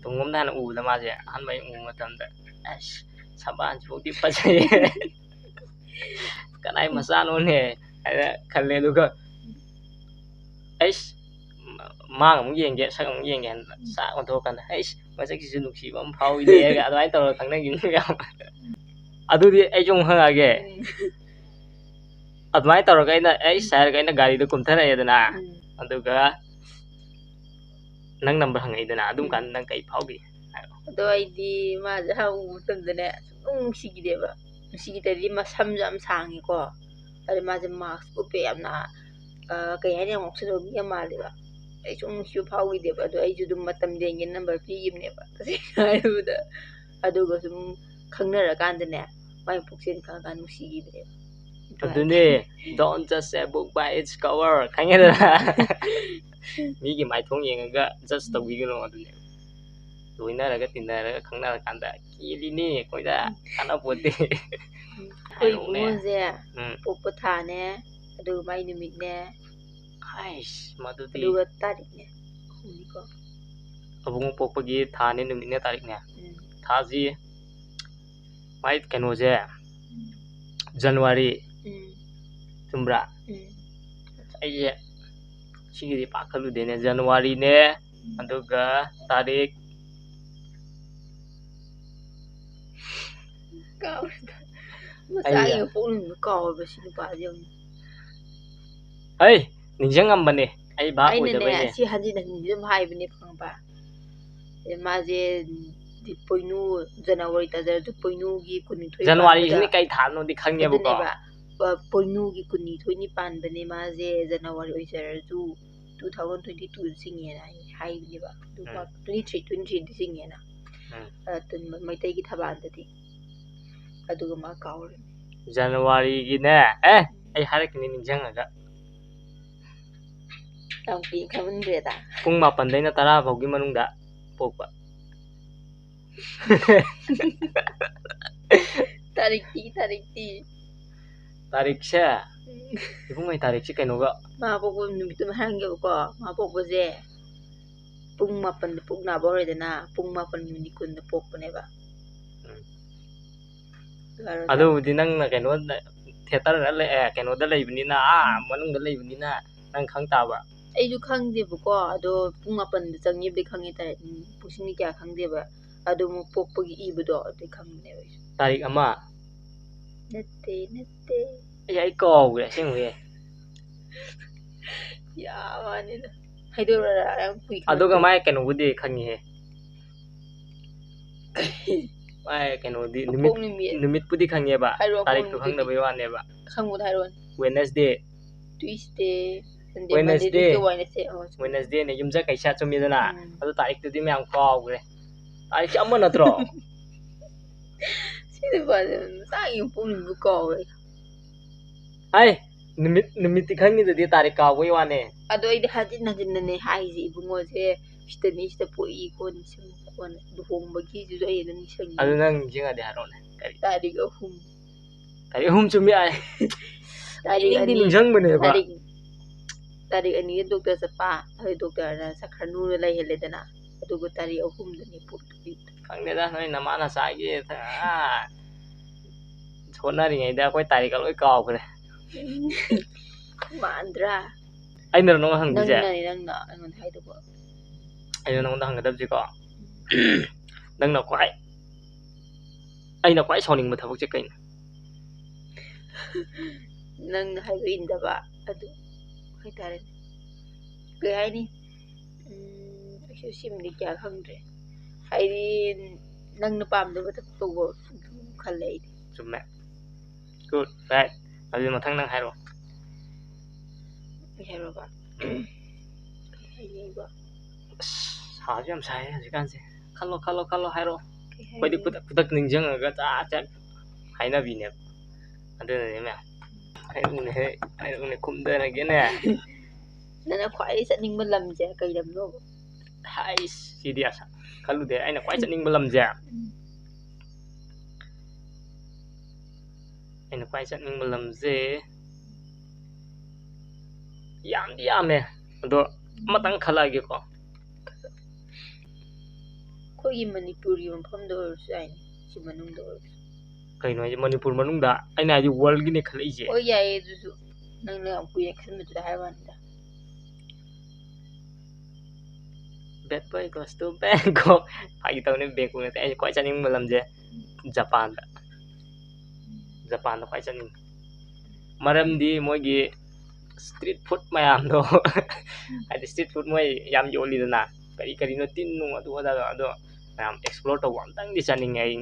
ꯇꯨꯡꯂꯣꯝꯗ ꯍꯥꯟꯅ ꯎꯕꯗ ꯃꯥꯁꯦ ꯑꯍꯥꯟꯕ ꯑꯩ ꯎꯕ ꯃꯇꯝꯗ, "ꯑꯁ, ꯁꯕꯥꯟꯁꯤꯐꯥꯎꯗꯤ ꯐꯖꯩ꯫ ꯀꯅꯥꯏ ꯃꯆꯥꯅꯣꯅꯦ?" ꯍꯥꯏꯅ ꯈꯜꯂꯦ꯫ ꯑꯗꯨꯒ, "ꯑꯩꯁ, ꯃꯥ ꯑꯃꯨꯛ ꯌꯦꯡꯒꯦ, ꯁꯛ ꯑꯃꯨꯛ ꯌꯦꯡꯒꯦ" ꯍꯥꯏꯅ ꯆꯥꯛ ꯑꯣꯟꯊꯣꯛꯑꯀꯥꯟꯗ, "ꯑꯩꯁ, ꯃꯁꯛꯁꯤꯁꯨ ꯅꯨꯡꯁꯤꯕ ꯑꯃ ꯐꯥꯎꯏꯅꯦ" ꯍꯥꯏꯔꯒ ꯑꯗꯨꯃꯥꯏꯅ ꯇꯧꯔꯒ ꯈꯪꯅꯈꯤꯕꯅꯦ ꯃꯌꯥꯝ꯫ ꯑꯗꯨꯗꯤ ꯑꯩꯁꯨ ꯑꯃꯨꯛ ꯍꯪꯉꯛꯑꯒꯦ꯫ ꯎꯝ꯫ ꯑꯗꯨꯃꯥꯏꯅ ꯇꯧꯔꯒ ꯑꯩꯅ, "ꯑꯩꯁ" ꯍꯥꯏꯔꯒ ꯑꯩꯅ ꯒꯥꯔꯤꯗ ꯀꯨꯝꯊꯔꯛꯑꯦꯗꯅ꯫ ꯎꯝ꯫ ꯑꯗꯨꯒ ꯅꯪ number ꯍꯪꯉꯛꯏꯗꯅ, ꯑꯗꯨꯝ ꯎꯝ꯫ ꯀꯥꯟꯗ ꯅꯪ ꯀꯩ ꯐꯥꯎꯈꯤ? ꯍꯥꯏꯔꯣ꯫ ꯑꯗꯣ ꯑꯩꯗꯤ ꯃꯥꯁꯦ ꯑꯍꯥꯟꯕ ꯎꯕ ꯃꯇꯝꯗꯅꯦ, ꯁꯨꯡꯅꯨꯡ ꯅꯨꯡꯁꯤꯈꯤꯗꯦꯕ꯫ ꯅꯨꯡꯁꯤꯈꯤꯗ꯭ꯔꯗꯤ ꯃꯁꯝꯁꯨ ꯌꯥꯝ ꯁꯥꯡꯉꯤꯀꯣ꯫ ꯑꯗꯩ ꯃꯥꯁꯦ mask ꯎꯞꯄꯦ ꯌꯥꯝꯅ, ꯑ, ꯀꯩ ꯍꯥꯏꯅꯤ, ꯌꯥꯝ ꯉꯥꯎꯁꯟꯅꯕ ꯃꯤ ꯌꯥꯝ ꯃꯥꯜꯂꯦꯕ꯫ ꯑꯩ ꯁꯨꯝ ꯅꯨꯡꯁꯤꯕ ꯐꯥꯎꯈꯤꯗꯦꯕ꯫ ꯑꯗꯣ ꯑꯩꯁꯨ ꯑꯗꯨꯝ ꯃꯇꯝ ꯂꯦꯟꯒꯦꯅ number ꯄꯤꯈꯤꯕꯅꯦꯕ꯫ ꯇꯁꯦꯡꯅ ꯍꯥꯏꯔꯕꯗ꯫ ꯑꯗꯨꯒ ꯁꯨꯝ ꯈꯪꯅꯔꯀꯥꯟꯗꯅꯦ, ꯃꯥꯏ ꯄꯨꯛꯆꯦꯜ ꯈꯪꯉꯀꯥꯟꯗ ꯅꯨꯡꯁꯤꯈꯤꯕꯅꯦꯕ꯫ ꯑꯗꯨꯅꯦ, "Don't judge a book by its cover", ꯈꯪꯉꯦꯗꯅ? ꯃꯤꯒꯤ ꯃꯥꯏꯊꯣꯡ ꯌꯦꯡꯉꯒ judge ꯇꯧꯕꯤꯒꯅꯨ ꯑꯗꯨꯅꯦ꯫ ꯂꯣꯏꯅꯔꯒ ꯇꯤꯟꯅꯔꯒ ꯈꯪꯅꯔꯀꯥꯟꯗ ꯀꯦꯜꯂꯤꯅꯦ ꯑꯩꯈꯣꯏꯗ, ꯀꯥꯟꯅꯄꯣꯠꯇꯦ꯫ ꯑꯩꯈꯣꯏ ꯍꯥꯏꯔꯛꯎꯅꯦ꯫ ꯏꯕꯨꯡꯉꯣꯁꯦ ꯎꯝ꯫ ꯄꯣꯛꯄ ꯊꯥꯅꯦ, ꯑꯗꯨꯒ ꯃꯥꯏ ꯅꯨꯃꯤꯠꯅꯦ, ꯍꯥꯏꯁ, ꯃꯗꯨꯗꯤ ꯑꯗꯨꯒ ꯇꯥꯔꯤꯛꯅꯦ꯫ ꯑꯍꯨꯝꯅꯤꯀꯣ꯫ ꯑꯕꯨꯡꯉꯣ ꯄꯣꯛꯄꯒꯤ ꯊꯥꯅꯦ, ꯅꯨꯃꯤꯠꯅꯦ, ꯇꯥꯔꯤꯛꯅꯦ꯫ ꯎꯝ꯫ ꯊꯥꯁꯤ ꯃꯥꯏ ꯀꯩꯅꯣꯁꯦ January, ꯎꯝ꯫ ꯆꯨꯝꯕ꯭ꯔꯥ? ꯎꯝ꯫ ꯑꯩꯁꯦ ꯁꯤꯒꯤꯗꯤ ꯄꯥꯛ ꯈꯜꯂꯨꯗꯦꯅꯦ꯫ Januaryꯅꯦ, ꯑꯗꯨꯒ ꯇꯥꯔꯤꯛ ꯀꯥꯎꯔꯦꯗ꯫ ꯃꯆꯥꯒꯤ ꯄꯣꯛ ꯅꯨꯃꯤꯠ ꯀꯥꯎꯔꯕ ꯁꯤ ꯅꯨꯄꯥꯁꯦ ꯌꯦꯡꯉꯨ꯫ ꯍꯩ, ꯅꯤꯡꯁꯤꯡꯉꯝꯕꯅꯦ, ꯑꯩ ꯚꯥꯞ ꯑꯩꯅꯅꯦ ꯑꯣꯏꯗꯕꯩꯅꯦ꯫ ꯁꯤ ꯍꯟꯖꯤꯟ ꯍꯟꯖꯤꯟ ꯑꯗꯨꯝ ꯍꯥꯏꯕꯅꯦ, ꯈꯪꯉꯕ? ꯑꯦ, ꯃꯥꯁꯦ ꯄꯣꯏꯅꯨ, January ꯇꯥꯖꯔꯁꯨ ꯄꯣꯏꯅꯨꯒꯤ ꯀꯨꯟꯅꯤꯊꯣꯏ Januaryꯁꯤꯅ ꯄꯥꯟꯕꯗ ꯀꯩ ꯊꯥꯅꯣꯗꯤ ꯈꯪꯉꯦꯕꯀꯣ꯫ ꯑꯗꯨꯅꯦꯕ, ꯄ-, ꯄꯣꯏꯅꯨꯒꯤ ꯀꯨꯟꯅꯤꯊꯣꯏꯅꯤ ꯄꯥꯟꯕꯅꯦ ꯃꯥꯁꯦ꯫ January ꯑꯣꯏꯖꯔꯁꯨ two thousand twenty twoꯗ ꯆꯤꯡꯉꯦꯅ ꯍꯥꯏ-, ꯍꯥꯏꯕꯅꯦꯕ꯫ ꯑꯗꯨꯒ ꯎꯝ꯫ twenty three, twenty threeꯗ ꯆꯤꯡꯉꯦꯅ꯫ ꯎꯝ꯫ ꯑ, ꯇꯨꯟꯕ ꯃꯩꯇꯩꯒꯤ ꯊꯕꯥꯜꯗꯗꯤ꯫ ꯑꯗꯨꯒ ꯃꯥ ꯀꯥꯎꯔꯦ꯫ ꯖꯅꯋꯥꯔꯤꯒꯤꯅꯦ, ꯑꯦ, ꯑꯩ ꯍꯥꯏꯔꯛꯈꯤꯅꯤ ꯅꯤꯡꯁꯤꯡꯉꯒ꯫ ꯌꯥꯝ ꯀꯨꯏꯅ ꯈꯟꯃꯟꯈ꯭ꯔꯦꯗ꯫ ꯄꯨꯡ ꯃꯥꯄꯟꯗꯩꯅ ꯇꯔꯥ ꯐꯥꯎꯒꯤ ꯃꯅꯨꯡꯗ ꯄꯣꯛꯄ꯫ ꯇꯥꯔꯤꯛꯇꯤ ꯇꯥꯔꯤꯛꯇꯤ ꯇꯥꯔꯤꯛꯁꯦ, ꯏꯕꯨꯡꯉꯣ, ꯇꯥꯔꯤꯛꯁꯦ ꯀꯩꯅꯣꯒ ꯃꯥ ꯄꯣꯛꯄ ꯅꯨꯃꯤꯠꯇꯨ ꯑꯃ ꯍꯥꯏꯔꯝꯒꯦꯕꯀꯣ꯫ ꯃꯥ ꯄꯣꯛꯄꯁꯦ ꯄꯨꯡ ꯃꯥꯄꯟꯗ ꯄꯣꯛꯅꯕ ꯍꯧꯔꯦꯗꯅ, ꯄꯨꯡ ꯃꯥꯄꯟ ꯃꯤꯅꯤꯠ ꯀꯨꯟꯗ ꯄꯣꯛꯄꯅꯦꯕ꯫ ꯎꯝ꯫ ꯌꯥꯔꯣꯏꯗ꯭ꯔꯥ? ꯑꯗꯨꯕꯨꯗꯤ ꯅꯪꯅ ꯀꯩꯅꯣ, ꯊꯤꯌꯦꯇꯔꯗ ꯂꯩ, ꯑꯦ, ꯀꯩꯅꯣꯗ ꯂꯩꯕꯅꯤꯅ, ꯑꯥ ꯃꯅꯨꯡꯗ ꯂꯩꯕꯅꯤꯅ ꯅꯪ ꯈꯪ ꯇꯥꯕ꯫ ꯑꯩꯁꯨ ꯈꯪꯗꯦꯕꯀꯣ, ꯑꯗꯣ ꯄꯨꯡ ꯃꯥꯄꯟꯗ ꯆꯪꯉꯦꯕꯨꯗꯤ ꯈꯪꯉꯦ ꯇꯥꯔꯦ꯫ ꯎꯝ, ꯄꯨꯡꯁꯤꯡꯗꯤ ꯀꯌꯥ ꯈꯪꯗꯦꯕ꯫ ꯑꯗꯣ ꯑꯃꯨꯛ ꯄꯣꯛꯄꯒꯤ ꯏꯕꯗꯣ ꯑꯗꯨꯗꯤ ꯈꯪꯕꯅꯦꯕ ꯑꯩꯁꯨ꯫ ꯇꯥꯔꯤꯛ ꯑꯃ꯫ ꯅꯠꯇꯦ ꯅꯠꯇꯦ꯫ ꯑꯩ, ꯑꯩ ꯀꯥꯎꯈ꯭ꯔꯦ ꯑꯁꯦꯡꯕꯒꯤ꯫ ꯌꯥꯕꯅꯤꯗ꯫ ꯍꯥꯏꯗꯣꯔꯛꯑꯣꯔꯥ? ꯌꯥꯝ ꯀꯨꯏ ꯑꯗꯨꯒ ꯈꯪꯗꯦ꯫ ꯃꯥꯏ ꯀꯩꯅꯣꯕꯨꯗꯤ ꯈꯪꯉꯤꯍꯦ꯫ ꯃꯥꯏ ꯀꯩꯅꯣꯗꯤ ꯅꯨꯃꯤꯠ ꯑꯄꯣꯛ ꯅꯨꯃꯤꯠ꯫ ꯅꯨꯃꯤꯠꯄꯨꯗꯤ ꯈꯪꯉꯦꯕ, ꯍꯥꯏꯔꯣ, ꯑꯄꯣꯛ ꯇꯥꯔꯤꯛꯇꯣ ꯅꯨꯃꯤꯠꯇꯨꯗꯤ꯫ ꯈꯪꯗꯕꯩ ꯋꯥꯅꯦꯕ꯫ ꯈꯪꯕꯗ ꯍꯥꯏꯔꯣꯅꯦ꯫ Wednesday. Tuesday, Sunday, Monday, Wednesday꯫ Tuesday, Wednesday꯫ ꯑꯣ, ꯆꯨꯝꯃꯦ꯫ ꯋꯦꯅꯁꯗꯦꯅꯦ, ꯌꯨꯝꯖꯀꯩꯁ ꯆꯨꯝꯃꯤꯗꯅ꯫ ꯎꯝ꯫ ꯑꯗꯨ ꯇꯥꯔꯤꯛꯇꯨꯗꯤ ꯃꯌꯥꯝ ꯀꯥꯎꯈ꯭ꯔꯦ꯫ ꯇꯥꯔꯤꯛꯁꯦ ꯑꯃ ꯅꯠꯇ꯭ꯔꯣ? ꯁꯤ ꯅꯨꯄꯥꯁꯦ ꯃꯁꯥꯒꯤ ꯄꯣꯛ ꯅꯨꯃꯤꯠꯄꯨ ꯀꯥꯎꯋꯦ꯫ ꯑꯩ ꯅꯨꯃꯤꯠ ꯅꯨꯃꯤꯠꯇꯤ ꯈꯪꯉꯤꯗꯨꯗꯤ, ꯇꯥꯔꯤꯛ ꯀꯥꯎꯕꯩ ꯋꯥꯅꯦ꯫ ꯑꯗꯣ ꯑꯩꯗꯤ ꯍꯟꯖꯤꯟ ꯍꯟꯖꯤꯟꯅꯅꯦ ꯍꯥꯏꯁꯦ, ꯏꯕꯨꯡꯉꯣꯁꯦ ꯁꯤꯗꯅꯤ, ꯁꯤꯗ ꯄꯣꯛꯏ ꯈꯣꯠꯅꯤ, ꯁꯨꯝ ꯈꯣꯠꯅꯤ꯫ ꯂꯨꯍꯣꯡꯕꯒꯤꯁꯤꯁꯨ ꯑꯩ ꯑꯗꯨꯝ ꯅꯤꯡꯁꯤꯡꯉꯤ꯫ ꯑꯗꯨ ꯅꯪ ꯅꯤꯡꯁꯤꯡꯉꯗꯤ ꯍꯥꯏꯔꯛꯑꯣꯅꯦ꯫ ꯀꯔꯤ? ꯇꯥꯔꯤꯛ ꯑꯍꯨꯝ꯫ ꯇꯥꯔꯤꯛ ꯑꯍꯨꯝ ꯆꯨꯝꯃꯤ ꯌꯥꯏ꯫ ꯇꯥꯔꯤꯛ ꯅꯤꯡꯗꯤ ꯑꯅꯤ꯫ ꯅꯤꯡꯁꯤꯡꯕꯅꯦꯕ꯫ ꯇꯥꯔꯤꯛ ꯇꯥꯔꯤꯛ ꯑꯅꯤꯗ ꯗꯣꯛꯇꯔ ꯆꯠꯄ, ꯑꯗꯨ ꯗꯣꯛꯇꯔꯅ ꯆꯠꯈ꯭ꯔꯅꯨꯅ ꯂꯩꯍꯜꯂꯦꯗꯅ꯫ ꯑꯗꯨꯒ ꯇꯥꯔꯤꯛ ꯑꯍꯨꯝꯗꯅꯤ ꯄꯣꯛꯇꯣꯏꯁꯦ꯫ ꯈꯪꯗꯦꯗ, ꯅꯣꯏ ꯅꯃꯥ ꯅꯆꯥꯒꯤ, ꯑꯥ, ꯍꯣꯠꯅꯔꯤꯉꯩꯗ ꯑꯩꯈꯣꯏ ꯇꯥꯔꯤꯛꯀ ꯂꯣꯏ ꯀꯥꯎꯈ꯭ꯔꯦ꯫ ꯃꯥꯟꯗ꯭ꯔꯥ? ꯑꯩꯅꯔꯣ ꯅꯪ ꯍꯪꯗꯣꯏꯁꯦ? ꯅꯪꯅꯅꯦ, ꯅꯪꯅ ꯑꯩꯉꯣꯟꯗ ꯍꯥꯏꯗꯧꯕ꯫ ꯑꯩꯅ ꯅꯪꯉꯣꯟꯗ ꯍꯪꯒꯗꯕꯁꯦꯀꯣ, ꯅꯪꯅ ꯈ꯭ꯋꯥꯏ, ꯑꯩꯅ ꯈ꯭ꯋꯥꯏ ꯁꯥꯎꯅꯤꯡꯕ ꯊꯕꯛꯁꯦ ꯀꯩꯅꯣ? ꯅꯪꯅ ꯍꯥꯏꯕ ꯏꯟꯗꯕ ꯑꯗꯨ ꯍꯥꯏꯇꯥꯔꯦꯅꯦ꯫ ꯀꯩ ꯍꯥꯏꯅꯤ? ꯎꯝ, ꯑꯩꯁꯨ ꯁꯤꯃꯗꯤ ꯀꯌꯥ ꯈꯪꯗ꯭ꯔꯦ꯫ ꯍꯥꯏꯗꯤ ꯅꯪꯅ ꯄꯥꯝꯗꯕ ꯊꯕꯛ ꯇꯧꯕ ꯑꯗꯨꯝ ꯈꯜꯂꯦ ꯑꯩꯗꯤ꯫ ꯆꯨꯝꯃꯦ꯫ Good, right. ꯑꯗꯨꯗꯤ ꯃꯊꯪ ꯅꯪ ꯍꯥꯏꯔꯛꯑꯣ꯫ ꯑꯩ ꯍꯥꯏꯔꯛꯑꯣꯕ? ꯀꯩ ꯍꯥꯏꯅꯤꯡꯕ? ꯑꯁ, ꯁꯥꯁꯨ ꯌꯥꯝ ꯁꯥꯏꯌꯦ ꯍꯧꯖꯤꯛꯀꯥꯟꯁꯦ꯫ ꯈꯜꯂꯣ, ꯈꯜꯂꯣ, ꯈꯜꯂꯣ, ꯍꯥꯏꯔꯛꯑꯣ꯫ ꯀꯩ ꯑꯩꯈꯣꯏꯗꯤ ꯍꯥꯏꯅꯤ? ꯈꯨꯗꯛ ꯈꯨꯗꯛ ꯅꯤꯡꯁꯤꯡꯉꯒ ꯆꯥꯛ ꯆꯥꯛ ꯍꯥꯏꯅꯕꯤꯅꯦꯕ꯫ ꯑꯗꯨꯅꯅꯦ ꯃꯌꯥꯝ, ꯑꯩꯅꯅꯦ ꯍꯦ, ꯑꯩꯅꯅꯦ ꯈꯨꯝꯗꯔꯒꯦꯅꯦ꯫ ꯅꯪꯅ ꯈ꯭ꯋꯥꯏꯗꯒꯤ ꯆꯠꯅꯤꯡꯕ ꯂꯝꯁꯦ ꯀꯩ ꯂꯝꯅꯣ? ꯍꯥꯏꯁ, ꯁꯤꯗꯤ ꯑꯁ ꯈꯜꯂꯨꯗꯦ꯫ ꯑꯩꯅ ꯈ꯭ꯋꯥꯏ ꯆꯠꯅꯤꯡꯕ ꯂꯝꯁꯦ, ꯑꯩꯅ ꯈ꯭ꯋꯥꯏ ꯆꯠꯅꯤꯡꯕ ꯂꯝꯁꯦ ꯌꯥꯝꯗꯤ ꯌꯥꯝꯃꯦ, ꯑꯗꯣ ꯑꯃꯇꯪ ꯈꯜꯂꯛꯑꯒꯦꯀꯣ꯫ ꯑꯩꯈꯣꯏꯒꯤ ꯃꯅꯤꯄꯨꯔꯒꯤ ꯃꯐꯝꯗ ꯑꯣꯏꯔꯁꯨ ꯌꯥꯏꯅꯦ, ꯁꯤ ꯃꯅꯨꯡꯗ ꯑꯣꯏꯔꯁꯨ꯫ ꯀꯩꯅꯣ ꯍꯥꯏꯁꯦ, ꯃꯅꯤꯄꯨꯔ ꯃꯅꯨꯡꯗ? ꯑꯩꯅ ꯍꯥꯏꯗꯤ ꯋꯥꯔꯜꯒꯤꯅꯦ ꯈꯜꯂꯛꯏꯁꯦ꯫ ꯍꯣꯏ, ꯌꯥꯏꯌꯦ, ꯑꯗꯨꯁꯨ ꯅꯪꯅ ꯌꯥꯝ ꯀꯨꯏꯅ ꯈꯟꯕꯗꯨꯗ ꯍꯥꯏꯕ ꯋꯥꯅꯤꯗ꯫ Bad boy goes to Bangkok. ꯐꯥꯒꯤ ꯇꯧꯅꯤ, ꯕꯦꯡꯀꯣꯛ ꯅꯠꯇꯦ꯫ ꯑꯩꯅ ꯈ꯭ꯋꯥꯏ ꯆꯠꯅꯤꯡꯕ ꯂꯝꯁꯦ ꯖꯄꯥꯟꯗ꯫ ꯖꯄꯥꯟꯗ ꯈ꯭ꯋꯥꯏ ꯆꯠꯅꯤꯡꯉꯤ꯫ ꯃꯔꯝꯗꯤ ꯃꯣꯏꯒꯤ street food ꯃꯌꯥꯝꯗꯣ, ꯍꯥꯏꯗꯤ street food ꯃꯣꯏ ꯌꯥꯝ ꯌꯣꯜꯂꯤꯗꯅ, ꯀꯔꯤ ꯀꯔꯤꯅꯣ, ꯇꯤꯟ ꯅꯨꯡ ꯑꯗꯨ ꯑꯗꯥꯗꯣ, ꯑꯗꯣ ꯃꯌꯥꯝ explore ꯇꯧꯕ ꯑꯝꯇꯪꯗꯤ ꯆꯠꯅꯤꯡꯉꯦ ꯑꯩ꯫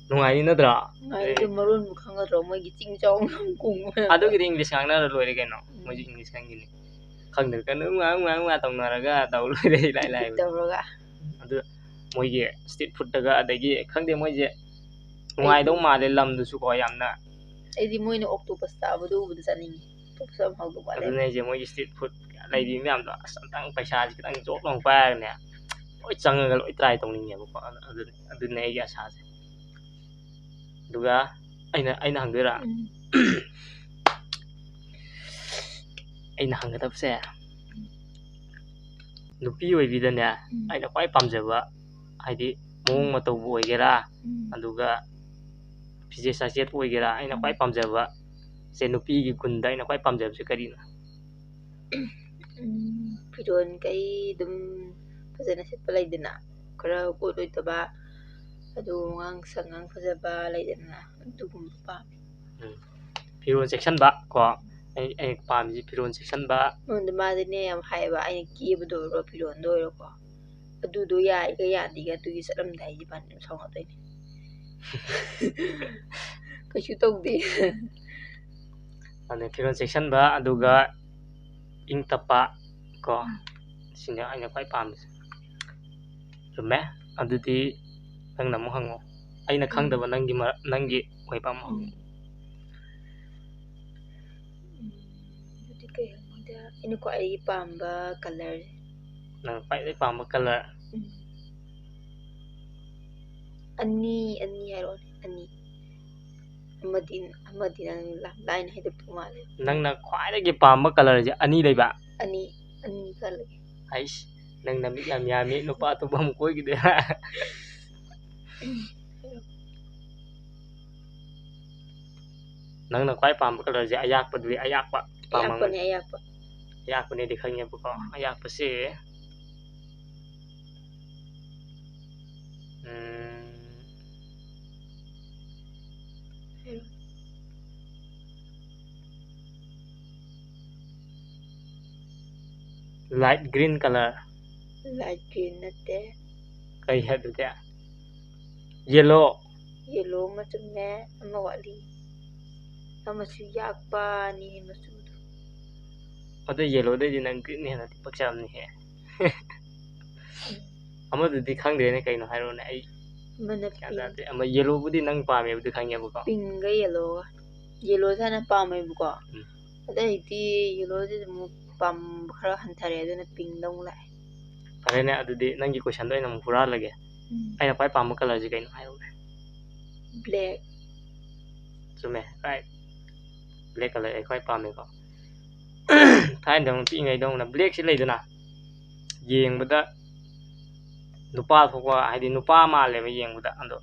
ꯅꯨꯡꯉꯥꯏꯅꯤ ꯅꯠꯇ꯭ꯔꯣ? ꯉꯥꯏꯗꯣ ꯃꯔꯣꯟꯕꯨ ꯈꯪꯒꯗ꯭ꯔꯣ? ꯃꯣꯏꯒꯤ ꯆꯤꯡ ꯆꯥꯎ ꯌꯥꯝ ꯈꯣꯡꯕ ꯃꯌꯥꯝꯗꯣ꯫ ꯑꯗꯨꯒꯤꯗꯤ English ꯉꯥꯡꯅꯔ ꯂꯣꯏꯔꯦ ꯀꯩꯅꯣ, ꯃꯣꯏꯁꯨ English ꯈꯪꯒꯤꯅꯤ꯫ ꯈꯪꯗ꯭ꯔꯒꯅ ꯎ ꯉꯥ, ꯎ ꯉꯥ, ꯎ ꯉꯥ ꯇꯧꯅꯔꯒ ꯇꯧ ꯂꯣꯏꯔꯦ, ꯏꯂꯥꯏ ꯂꯥꯏꯕ꯫ ꯇꯧꯔꯒ꯫ ꯑꯗꯨ ꯃꯣꯏꯒꯤ street foodꯇꯒ, ꯑꯗꯒꯤ ꯈꯪꯗꯦ, ꯃꯣꯏꯁꯦ ꯅꯨꯡꯉꯥꯏꯗꯧ ꯃꯥꯜꯂꯦ ꯂꯝꯗꯨꯁꯨꯀꯣ ꯌꯥꯝꯅ꯫ ꯑꯩꯗꯤ ꯃꯣꯏꯅ octopus ꯆꯥꯕꯗꯣ ꯎꯕꯗ ꯆꯥꯅꯤꯡꯉꯤ꯫ Octopus ꯌꯥꯝ ꯍꯥꯎꯗꯧ ꯃꯥꯜꯂꯦ꯫ ꯑꯗꯨꯅꯦ ꯑꯩꯁꯦ, ꯃꯣꯏꯒꯤ street food ꯂꯩꯕꯤ ꯃꯌꯥꯝꯗꯣ, ꯑꯁ, ꯑꯝꯇꯪ ꯄꯩꯁꯥꯁꯦ ꯈꯤꯇꯪ ꯖꯣꯞ ꯂꯥꯎ ꯄꯥꯏꯔꯒꯅꯦ, ꯂꯣꯏ ꯆꯪꯉꯒ ꯂꯣꯏ try ꯇꯧꯅꯤꯡꯉꯦꯕꯀꯣ꯫ ꯑꯗꯨ-, ꯑꯗꯨꯅꯦ, ꯑꯗꯨꯅꯦ ꯑꯩꯒꯤ ꯑꯁꯥꯁꯦ꯫ ꯑꯗꯨꯒ ꯑꯩꯅ, ꯑꯩꯅ ꯍꯪꯗꯣꯏꯔꯥ? ꯎꯝ꯫ ꯑꯩꯅ ꯍꯪꯒꯗꯕꯁꯦ, ꯅꯨꯄꯤ ꯑꯣꯏꯕꯤꯗꯅꯦ, ꯎꯝ꯫ ꯑꯩꯅ ꯈ꯭ꯋꯥꯏ ꯄꯥꯝꯖꯕ, ꯍꯥꯏꯗꯤ ꯃꯑꯣꯡ ꯃꯇꯧꯕꯨ ꯑꯣꯏꯒꯦꯔꯥ, ꯎꯝ꯫ ꯑꯗꯨꯒ ꯐꯤꯖꯦꯠ ꯆꯥꯛꯆꯦꯠ ꯑꯣꯏꯒꯦꯔꯥ, ꯑꯩꯅ ꯈ꯭ꯋꯥꯏ ꯄꯥꯝꯖꯕ ꯁꯦ, ꯅꯨꯄꯤꯒꯤ ꯒꯨꯟꯗ ꯑꯩꯅ ꯈ꯭ꯋꯥꯏ ꯄꯥꯝꯖꯕꯁꯦ ꯀꯔꯤꯅꯣ? ꯎꯝ, ꯐꯤꯔꯣꯟ ꯀꯩ ꯑꯗꯨꯝ ꯐꯖꯅ ꯁꯦꯠꯄ ꯂꯩꯗꯅ, ꯈꯔ ꯀꯣꯠ ꯂꯣꯏꯗꯕ, ꯑꯗꯨ ꯋꯥꯉꯥꯡ ꯁꯉꯥꯡ ꯐꯖꯕ ꯂꯩꯗꯅ, ꯑꯗꯨꯒꯨꯝꯕ ꯄꯥꯝꯃꯤ꯫ ꯐꯤꯔꯣꯟ ꯆꯦꯛꯁꯟꯕ ꯀꯣ, ꯑꯩ, ꯑꯩ ꯄꯥꯝꯃꯤꯁꯦ ꯐꯤꯔꯣꯟ ꯆꯦꯛꯁꯟꯕ꯫ ꯑꯗꯨ ꯃꯥꯗꯤꯅꯦ ꯌꯥꯝ ꯍꯥꯏꯌꯦꯕ, ꯑꯩꯅ ꯀꯦꯕꯗ ꯑꯣꯏꯔꯣ, ꯐꯤꯔꯣꯟꯗ ꯑꯣꯏꯔꯣꯀꯣ, ꯑꯗꯨꯗꯣ ꯌꯥꯏꯒ ꯌꯥꯗꯦꯒ ꯑꯗꯨꯒꯤ ꯆꯠꯂꯝꯗꯥꯏꯁꯦ ꯃꯥꯗꯤ ꯑꯗꯨꯝ ꯁꯥꯎꯅꯗꯣꯏꯅꯦ꯫ ꯀꯩꯁꯨ ꯇꯧꯗꯦ꯫ ꯑꯗꯩ ꯐꯤꯔꯣꯟ ꯆꯦꯛꯁꯟꯕ, ꯑꯗꯨꯒ ꯏꯪ ꯇꯞꯄ ꯀꯣ, ꯁꯤꯅꯦ ꯑꯩꯅ ꯈ꯭ꯋꯥꯏ ꯄꯥꯝꯕꯁꯦ꯫ ꯆꯨꯝꯃꯦ꯫ ꯑꯗꯨꯗꯤ ꯅꯪꯅ ꯑꯃꯨꯛ ꯍꯪꯉꯣ, ꯑꯩꯅ ꯈꯪꯗꯕ ꯅꯪꯒꯤ ꯃꯔ-, ꯅꯪꯒꯤ ꯑꯣꯏꯕ ꯑꯃ ꯍꯪꯉꯣ꯫ ꯑꯩꯅ ꯈ꯭ꯋꯥꯏꯗꯒꯤ ꯄꯥꯝꯕ ꯀꯂꯔꯁꯦ ꯅꯪ ꯈ꯭ꯋꯥꯏꯗꯒꯤ ꯄꯥꯝꯕ ꯀꯂꯔ? ꯎꯝ꯫ ꯑꯅꯤ ꯑꯅꯤ ꯍꯥꯏꯔꯛꯑꯣꯅꯦ, ꯑꯅꯤ꯫ ꯑꯃꯗꯤ ꯑꯃꯗꯤ ꯅꯪ ꯌꯥꯝ ꯂꯥꯏꯅ ꯍꯥꯏꯗꯣꯛꯇꯧ ꯃꯥꯜꯂꯦ꯫ ꯅꯪꯅ ꯈ꯭ꯋꯥꯏꯗꯒꯤ ꯄꯥꯝꯕ ꯀꯂꯔꯁꯦ ꯑꯅꯤ ꯂꯩꯕ? ꯑꯅꯤ ꯑꯅꯤ ꯈꯜꯂꯒꯦ꯫ ꯑꯩꯁ, ꯅꯪ ꯅꯃꯤꯠ ꯌꯥꯝ ꯌꯥꯝꯃꯤ, ꯅꯨꯄꯥ ꯑꯇꯣꯞꯄ ꯑꯃ ꯀꯣꯏꯈꯤꯗꯣꯏꯔꯥ? ꯅꯪꯅ ꯈ꯭ꯋꯥꯏ ꯄꯥꯝꯕ ꯀꯂꯔꯁꯦ ꯑꯌꯥꯛꯄꯗꯨꯗꯤ, ꯑꯌꯥꯛꯄ ꯄꯥꯝꯃꯝꯒꯅꯤ꯫ ꯑꯌꯥꯛꯄꯅꯦ, ꯑꯌꯥꯛꯄ꯫ ꯑꯌꯥꯛꯄꯅꯦꯗꯤ ꯈꯪꯉꯦꯕꯀꯣ꯫ ꯑꯌꯥꯛꯄꯁꯦ, ꯎꯝ, light green color꯫ Light green ꯅꯠꯇꯦ꯫ ꯀꯩ ꯑꯗꯨꯗꯤ? Yellow꯫ Yellow ꯑꯃ ꯆꯨꯝꯃꯦ, ꯑꯃ ꯋꯥꯠꯂꯤ꯫ ꯑꯃꯁꯨ ꯌꯥꯛꯄꯅꯤ ꯃꯆꯨꯗꯣ꯫ ꯑꯗꯣ yellowꯗꯩꯗꯤ ꯅꯪ greenꯅ ꯍꯦꯟꯅꯗꯤ ꯄꯛꯆꯕꯅꯤꯍꯦ꯫ ꯑꯃꯗꯨꯗꯤ ꯈꯪꯗ꯭ꯔꯦꯅꯦ, ꯀꯩꯅꯣ ꯍꯥꯏꯔꯣꯅꯦ, ꯑꯩ ꯑꯃꯅ ꯒ꯭ꯌꯥꯟ ꯇꯥꯗ꯭ꯔꯦ꯫ ꯑꯃ yellowꯕꯨꯗꯤ ꯅꯪ ꯄꯥꯝꯃꯦꯕꯨꯗꯤ ꯈꯪꯉꯦꯕꯀꯣ꯫ Pinkꯒ yellowꯒ꯫ Yellowꯁꯦ ꯍꯥꯟꯅ ꯄꯥꯝꯃꯦꯕꯀꯣ꯫ ꯎꯝ꯫ ꯑꯗꯩ ꯍꯧꯖꯤꯛꯇꯤ yellowꯁꯦ ꯑꯃꯨꯛ ꯄꯥꯝꯕ ꯈꯔ ꯍꯟꯊꯔꯦ, ꯑꯗꯨꯅ pinkꯗ ꯑꯃꯨꯛ ꯂꯥꯛꯑꯦ꯫ ꯐꯔꯦꯅꯦ, ꯑꯗꯨꯗꯤ ꯅꯪꯒꯤ questionꯗꯣ ꯑꯩꯅ ꯑꯃꯨꯛ ꯍꯨꯔꯥꯜꯂꯒꯦ꯫ ꯎꯝ꯫ ꯑꯩꯅ ꯈ꯭ꯋꯥꯏ ꯄꯥꯝꯕ colourꯁꯦ ꯀꯩꯅꯣ ꯍꯥꯏꯔꯣꯅꯦ꯫ Black꯫ ꯆꯨꯝꯃꯦ, right꯫ Black colour ꯑꯩ ꯈ꯭ꯋꯥꯏ ꯄꯥꯝꯃꯦꯀꯣ꯫ ꯊꯥꯏꯅꯗꯧꯅ ꯄꯤꯛꯏꯉꯩꯗꯧꯅ blackꯁꯦ ꯂꯩꯗꯅ, ꯌꯦꯡꯕꯗ ꯅꯨꯄꯥ ꯊꯣꯛꯄ, ꯍꯥꯏꯗꯤ ꯅꯨꯄꯥ ꯃꯥꯜꯂꯦꯕ ꯌꯦꯡꯕꯗ꯫ ꯑꯗꯣ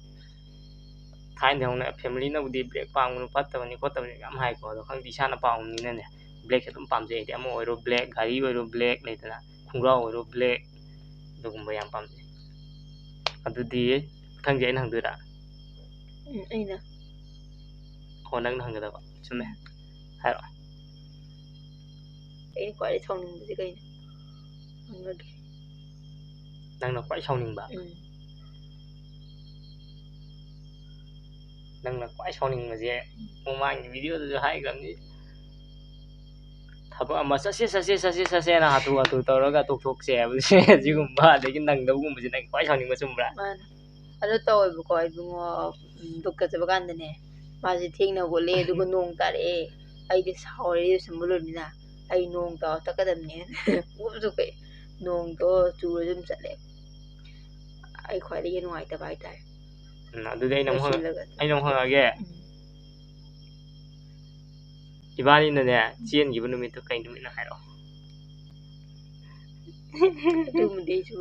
ꯊꯥꯏꯅꯗꯧꯅ familyꯅꯕꯨꯗꯤ black ꯄꯥꯝꯒꯅꯨ, ꯐꯠꯇꯕꯅꯤ ꯈꯣꯠꯇꯕꯅꯤ ꯌꯥꯝ ꯍꯥꯏꯀꯣ꯫ ꯑꯗꯣ ꯈꯪꯗꯦ, ꯏꯁꯥꯅ ꯄꯥꯝꯕꯅꯤꯅꯅꯦ, blackꯁꯦ ꯑꯗꯨꯝ ꯄꯥꯝꯖꯩ꯫ ꯍꯥꯏꯗꯤ ꯑꯃ ꯑꯣꯏꯔꯣ black, ꯒꯥꯔꯤ ꯑꯣꯏꯔꯣ black, ꯂꯩꯗꯅ, ꯈꯣꯡꯒ꯭ꯔꯥꯎ ꯑꯣꯏꯔꯣ black, ꯑꯗꯨꯒꯨꯝꯕ ꯌꯥꯝ ꯄꯥꯝꯖꯩ꯫ ꯑꯗꯨꯗꯤ ꯃꯊꯪꯁꯦ ꯑꯩꯅ ꯍꯪꯗꯣꯏꯔꯥ? ꯎꯝ, ꯑꯩꯅ꯫ ꯑꯣ, ꯅꯪꯅ ꯍꯪꯒꯗꯕ꯫ ꯆꯨꯝꯃꯦ꯫ ꯍꯥꯏꯔꯛꯑꯣ꯫ ꯑꯩꯅ ꯈ꯭ꯋꯥꯏꯗꯩ ꯁꯥꯎꯅꯤꯡꯕꯁꯦ ꯀꯩꯅꯣ? ꯍꯪꯉꯒꯦ꯫ ꯅꯪꯅ ꯈ꯭ꯋꯥꯏ ꯁꯥꯎꯅꯤꯡꯕ? ꯎꯝ꯫ ꯅꯪꯅ ꯈ꯭ꯋꯥꯏ ꯁꯥꯎꯅꯤꯡꯕꯁꯦ ꯃꯃꯥꯡꯒꯤ videoꯗꯁꯨ ꯍꯥꯏꯈ꯭ꯔꯕꯅꯤ꯫ ꯊꯕꯛ ꯑꯃ ꯆꯠꯁꯦ, ꯆꯠꯁꯦ, ꯆꯠꯁꯦ, ꯆꯠꯁꯦꯅ ꯍꯥꯊꯨ ꯍꯥꯊꯨ ꯇꯧꯔꯒ ꯇꯣꯛꯊꯣꯛꯁꯦ ꯍꯥꯏꯕꯁꯦ, ꯑꯁꯤꯒꯨꯝꯕ, ꯑꯗꯒꯤ ꯅꯪꯗꯕꯒꯨꯝꯕꯁꯦ ꯅꯪ ꯈ꯭ꯋꯥꯏ ꯁꯥꯎꯅꯤꯡꯕ, ꯆꯨꯝꯕ꯭ꯔꯥ? ꯃꯥꯅꯦ꯫ ꯑꯗꯣ ꯇꯧꯋꯦꯕꯀꯣ, ꯏꯕꯨꯡꯉꯣ, ꯎꯝ, ꯗꯣꯛꯇꯔ ꯆꯠꯄ ꯀꯥꯟꯗꯅꯦ, ꯃꯥꯁꯦ ꯊꯦꯡꯅ ꯍꯧꯒꯠꯂꯦ, ꯑꯗꯨꯒ ꯅꯣꯡ ꯇꯥꯔꯛꯑꯦ꯫ ꯑꯩꯗꯤ ꯁꯥꯎꯔꯦ, ꯏꯔꯨ ꯁꯦꯝꯕ ꯂꯣꯏꯔꯃꯤꯅ꯫ ꯑꯩ ꯅꯣꯡ ꯇꯥꯎ ꯇꯛꯀꯗꯕꯅꯦ꯫ ꯎꯞꯁꯨ ꯀꯩ, ꯅꯣꯡꯗꯣ ꯆꯨꯔ ꯑꯗꯨꯝ ꯆꯠꯂꯦ꯫ ꯑꯩ ꯈ꯭ꯋꯥꯏꯗꯒꯤ ꯅꯨꯡꯉꯥꯏꯇꯕ ꯍꯥꯏꯇꯥꯔꯦ꯫ ꯎꯝ, ꯑꯗꯨꯗꯤ ꯑꯩꯅ ꯑꯃꯨꯛ ꯍꯪ- ꯂꯣꯏꯁꯤꯜꯂꯒ ꯑꯩꯅ ꯑꯃꯨꯛ ꯍꯪꯉꯛꯑꯒꯦ꯫ ꯎꯝ꯫ ꯏꯕꯥꯅꯤꯅꯅꯦ ꯆꯦꯟꯈꯤꯕ ꯅꯨꯃꯤꯠꯇꯣ ꯀꯩ ꯅꯨꯃꯤꯠꯅꯣ ꯍꯥꯏꯔꯛꯑꯣ꯫ ꯑꯗꯨꯃꯗꯤ ꯑꯩꯁꯨ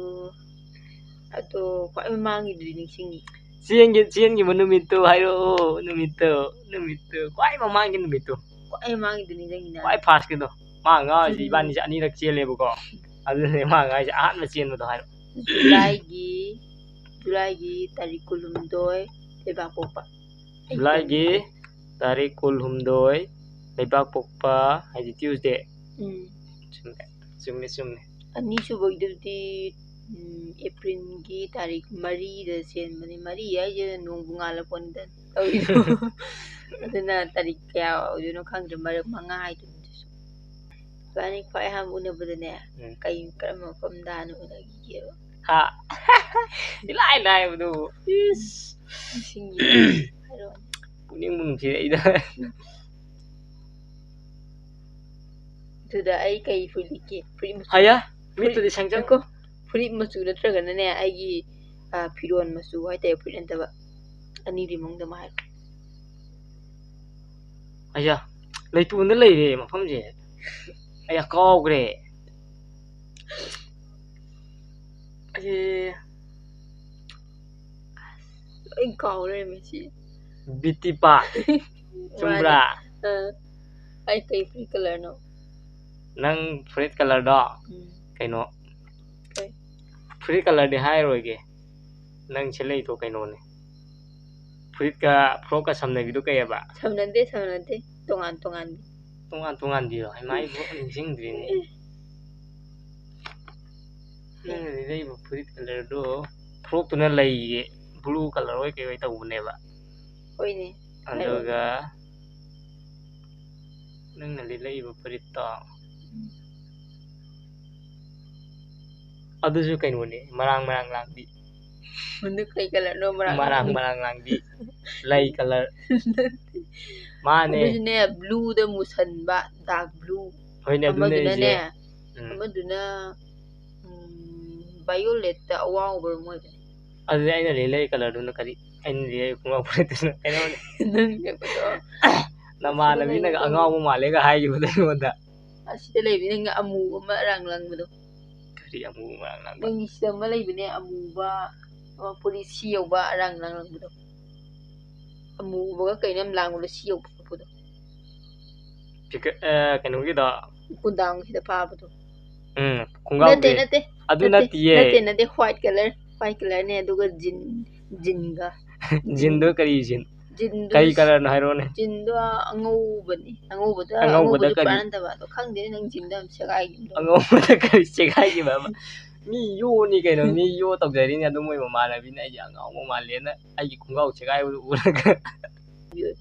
ꯑꯗꯣ ꯈ꯭ꯋꯥꯏ ꯃꯃꯥꯡꯒꯤꯗꯨꯗꯤ ꯅꯤꯡꯁꯤꯡꯉꯤ꯫ ꯆꯦꯟꯒꯤ ꯆꯦꯟꯈꯤꯕ ꯅꯨꯃꯤꯠꯇꯣ ꯍꯥꯏꯔꯛꯑꯣ꯫ ꯅꯨꯃꯤꯠꯇꯣ ꯅꯨꯃꯤꯠꯇꯣ ꯈ꯭ꯋꯥꯏ ꯃꯃꯥꯡꯒꯤ ꯅꯨꯃꯤꯠꯇꯣ꯫ ꯈ꯭ꯋꯥꯏ ꯃꯃꯥꯡꯒꯤꯗꯨ ꯅꯤꯡꯁꯤꯡꯉꯤꯅ꯫ ꯈ꯭ꯋꯥꯏ ꯐꯥꯔꯁꯀꯤꯗꯣ꯫ ꯃꯥ ꯉꯥꯎꯔꯤꯁꯦ ꯎꯝ꯫ ꯏꯕꯥꯅꯤꯁꯦ ꯑꯅꯤꯔꯛ ꯆꯦꯜꯂꯦꯕꯀꯣ꯫ ꯑꯗꯨꯅꯦ ꯃꯥ ꯉꯥꯎꯔꯤꯁꯦ ꯑꯍꯥꯟꯕ ꯆꯦꯟꯕꯗꯣ ꯍꯥꯏꯔꯣ꯫ ꯖꯨꯂꯥꯏꯒꯤ ꯖꯨꯂꯥꯏꯒꯤ ꯇꯥꯔꯤꯛ ꯀꯨꯟꯍꯨꯝꯗꯣꯏ ꯂꯩꯕꯥꯛꯄꯣꯛꯄ꯫ ꯖꯨꯂꯥꯏꯒꯤ ꯇꯥꯔꯤꯛ ꯀꯨꯟꯍꯨꯝꯗꯣꯏ ꯂꯩꯕꯥꯛꯄꯣꯛꯄ ꯍꯥꯏꯗꯤ ꯇ꯭ꯌꯨꯁꯗꯦ꯫ ꯎꯝ꯫ ꯆꯨꯝꯃꯦ ꯆꯨꯝꯃꯦ ꯆꯨꯝꯃꯦ꯫ ꯑꯅꯤꯁꯨꯕꯒꯤꯗꯨꯗꯤ ꯎꯝ, ꯑꯦꯄ꯭ꯔꯤꯜꯒꯤ ꯇꯥꯔꯤꯛ ꯃꯔꯤꯗ ꯆꯦꯟꯕꯅꯤ꯫ ꯃꯔꯤ ꯍꯥꯏꯁꯦ ꯅꯣꯡꯕꯨ ꯉꯥꯜꯂꯛꯄꯅꯤꯗ ꯇꯧꯔꯤꯗꯣ꯫ ꯑꯗꯨꯅ ꯇꯥꯔꯤꯛ ꯀꯌꯥ ꯑꯣꯏꯗꯣꯏꯅꯣ ꯈꯪꯗ꯭ꯔꯦ, ꯃꯔꯛ ꯃꯉꯥ ꯍꯥꯏꯗꯣꯏꯅꯣ ꯑꯗꯨꯁꯨ꯫ ꯏꯕꯥꯅꯤ ꯈ꯭ꯋꯥꯏ ꯑꯍꯥꯟꯕ ꯎꯅꯕꯗꯅꯦ ꯎꯝ꯫ ꯀꯩ, ꯀꯔꯝꯕ ꯃꯐꯝꯗ ꯍꯥꯟꯅ ꯎꯅꯈꯤꯒꯦꯕ? ꯍꯥ? ꯏꯂꯥꯏ ꯂꯥꯏꯕꯗꯨꯕꯨ꯫ ꯏꯁ꯫ ꯅꯤꯡꯁꯤꯡꯉꯤ꯫ ꯍꯥꯏꯔꯛꯑꯣꯅꯦ꯫ ꯄꯨꯛꯅꯤꯡꯕꯨ ꯅꯨꯡꯁꯤꯔꯛꯏꯗ꯫ ꯑꯗꯨꯗ ꯑꯩ ꯀꯩ ꯐꯨꯔꯤꯠ ꯂꯤꯠꯀꯦ? ꯐꯨꯔꯤꯠ ꯃꯆꯨ꯫ ꯑꯌꯥ, ꯃꯤꯠꯇꯨꯗꯤ ꯁꯪꯆꯪ꯫ ꯉꯥꯏꯈꯣ꯫ ꯐꯨꯔꯤꯠ ꯃꯆꯨ ꯅꯠꯇ꯭ꯔꯒꯅꯅꯦ ꯑꯩꯒꯤ, ꯑ, ꯐꯤꯔꯣꯟ ꯃꯆꯨ ꯍꯥꯏꯇꯥꯔꯦ, ꯐꯨꯔꯤꯠ ꯅꯠꯇꯕ꯫ ꯑꯅꯤꯗꯨꯒꯤ ꯃꯅꯨꯡꯗ ꯑꯃ ꯍꯥꯏꯔꯣ꯫ ꯑꯌꯥ, ꯂꯩꯇꯣꯟꯗ ꯂꯩꯔꯦ ꯃꯐꯝꯁꯦ꯫ ꯑꯌꯥ, ꯀꯥꯎꯈ꯭ꯔꯦ꯫ ꯑꯦ꯫ ꯂꯣꯏ ꯀꯥꯎ ꯂꯩꯔꯝꯃꯦ ꯁꯤ꯫ ꯕꯤꯇꯤ ꯄꯥ꯫ ꯆꯨꯝꯕ꯭ꯔꯥ? ꯑ, ꯑꯩ ꯀꯩ ꯐꯨꯔꯤꯠ ꯀꯂꯔꯅꯣ? ꯅꯪ ꯐꯨꯔꯤꯠ ꯀꯂꯔꯗꯣ ꯎꯝ꯫ ꯀꯩꯅꯣ? ꯀꯩ? ꯐꯨꯔꯤꯠ ꯀꯂꯔꯗꯤ ꯍꯥꯏꯔꯣꯏꯒꯦ꯫ ꯅꯪ ꯁꯦꯠꯂꯛꯏꯗꯣ ꯀꯩꯅꯣꯅꯦ? ꯐꯨꯔꯤꯠꯀ ꯐ꯭ꯔꯣꯛꯀ ꯁꯝꯅꯕꯤꯗꯣ ꯀꯩ ꯍꯥꯏꯕ? ꯁꯝꯅꯗꯦ, ꯁꯝꯅꯗꯦ꯫ ꯇꯣꯉꯥꯟ ꯇꯣꯉꯥꯟꯕꯤ꯫ ꯇꯣꯉꯥꯟ ꯇꯣꯉꯥꯟꯕꯤꯔꯣ? ꯍꯩꯃꯥ, ꯑꯩꯕꯨ ꯅꯤꯡꯁꯤꯡꯗ꯭ꯔꯤꯅꯦ꯫ ꯅꯪꯅ ꯂꯩꯔꯛꯏꯕ ꯐꯨꯔꯤꯠ ꯀꯂꯔꯗꯣ ꯐ꯭ꯔꯣꯛꯇꯨꯅ ꯂꯩꯒꯤ ꯕ꯭ꯂꯨ ꯀꯂꯔ ꯑꯣꯏ ꯀꯩ ꯑꯣꯏ ꯇꯧꯕꯅꯦꯕ꯫ ꯍꯣꯏꯅꯦ꯫ ꯑꯗꯨꯒ ꯅꯪꯅ ꯂꯤꯠꯂꯛꯏꯕ ꯐꯨꯔꯤꯠꯇꯣ ꯑꯗꯨꯁꯨ ꯀꯩꯅꯣꯅꯦ, ꯃꯔꯥꯡ ꯃꯔꯥꯡ ꯂꯥꯡꯕꯤ꯫ ꯃꯗꯨ ꯀꯩ ꯀꯂꯔꯅꯣ? ꯃꯔꯥꯡ ꯃꯔꯥꯡ ꯂꯥꯡꯕꯤ꯫ ꯃꯔꯥꯡ ꯂꯥꯡꯕꯤ꯫ ꯂꯩ ꯀꯂꯔ꯫ ꯃꯥꯅꯦ꯫ ꯑꯗꯨꯁꯨꯅꯦ, ꯕ꯭ꯂꯨꯗ ꯃꯨꯁꯟꯕ, ꯗꯥꯔꯛ ꯕ꯭ꯂꯨ꯫ ꯍꯣꯏꯅꯦ, ꯑꯗꯨꯅꯦ ꯑꯩꯁꯦ꯫ ꯑꯃꯗꯨꯅꯅꯦ ꯎꯝ꯫ ꯑꯃꯗꯨꯅ ꯎꯝ, ꯚꯥꯏꯌꯣꯂꯦꯠꯇ ꯑꯋꯥꯡꯕ ꯑꯃ ꯑꯣꯏꯕꯅꯦ꯫ ꯑꯗꯨꯗꯤ ꯑꯩꯅ ꯂꯤꯂꯩ ꯀꯂꯔꯗꯨꯅ ꯀꯔꯤ? ꯑꯩꯅ ꯂꯤꯂꯩ ꯈꯣꯡꯒ꯭ꯔꯥꯎ ꯐꯨꯔꯤꯠꯇꯨꯅ ꯀꯩꯅꯣꯅꯦ꯫ ꯅꯪ ꯌꯦꯡꯕꯗꯣ ꯅꯃꯥꯟꯅꯕꯤꯅꯒ ꯑꯉꯥꯎꯕ ꯃꯥꯜꯂꯦꯒ ꯍꯥꯏꯈꯤꯕꯗꯣ ꯑꯩꯉꯣꯟꯗ꯫ ꯑꯁꯤꯗ ꯂꯩꯕꯅꯦ, ꯅꯪ ꯑꯃꯨꯕ ꯑꯃ ꯑꯔꯥꯡ ꯂꯥꯡꯕꯗꯣ꯫ ꯀꯔꯤ ꯑꯃꯨꯕ ꯑꯔꯥꯡ ꯂꯥꯡꯕ? ꯅꯪꯒꯤ ꯁꯤꯗ ꯑꯃ ꯂꯩꯕꯅꯦ, ꯑꯃꯨꯕ, ꯑꯃ ꯐꯨꯔꯤꯠ ꯁꯤ ꯌꯧꯕ ꯑꯔꯥꯡ ꯂꯥꯡꯕꯗꯣ꯫ ꯑꯃꯨꯕꯒ ꯀꯩꯅꯣ ꯌꯥꯝ ꯂꯥꯡꯕꯗꯣ, ꯁꯤ ꯌꯧꯕ ꯈꯣꯠꯄꯗꯣ꯫ ꯐꯤꯒ-, ꯑ, ꯀꯩꯅꯣꯒꯤꯗꯣ꯫ ꯀꯨꯟꯗꯥꯝꯒꯤꯗ ꯐꯥꯕꯗꯣ꯫ ꯎꯝ, ꯅꯠꯇꯦ, ꯈꯣꯡꯒ꯭ꯔꯥꯎꯒꯤ꯫ ꯅꯠꯇꯦ, ꯑꯗꯨ ꯅꯠꯇꯦ, ꯅꯠꯇꯤꯌꯦ꯫ ꯅꯠꯇꯦ, ꯅꯠꯇꯦ, white color, white colorꯅꯦ, ꯑꯗꯨꯒ jean, jeanꯒ꯫ Jeanꯗꯣ ꯀꯔꯤ jean? Jeanꯗꯨ ꯀꯔꯤ colorꯅꯣ ꯍꯥꯏꯔꯛꯑꯣꯅꯦ꯫ Jeanꯗꯣ ꯑꯉꯧꯕꯅꯤ, ꯑꯉꯧꯕꯗ, ꯑꯉꯧꯕꯗ ꯑꯉꯧꯕꯁꯨ ꯀꯔꯤ? ꯄꯥꯔꯟꯗꯕ, ꯑꯗꯣ ꯈꯪꯗꯦꯅꯦ, ꯅꯪ jeanꯗ ꯌꯥꯝ ꯁꯦꯒꯥꯏꯈꯤꯕꯗꯣ꯫ ꯑꯉꯧꯕꯗ ꯀꯔꯤ ꯁꯦꯒꯥꯏꯈꯤꯕ ꯑꯃ? ꯃꯤ ꯌꯣꯅꯤ ꯀꯩꯅꯣ, ꯃꯤ ꯌꯣ ꯇꯧꯖꯔꯤꯅꯦ, ꯑꯗꯨ ꯃꯣꯏ ꯃꯃꯥꯟꯅꯕꯤꯅ ꯑꯩꯁꯦ ꯑꯉꯥꯎꯕ ꯃꯥꯜꯂꯦꯅ ꯑꯩꯒꯤ ꯈꯣꯡꯒ꯭ꯔꯥꯎ ꯁꯦꯒꯥꯏꯕꯗꯨ ꯎꯔꯒ꯫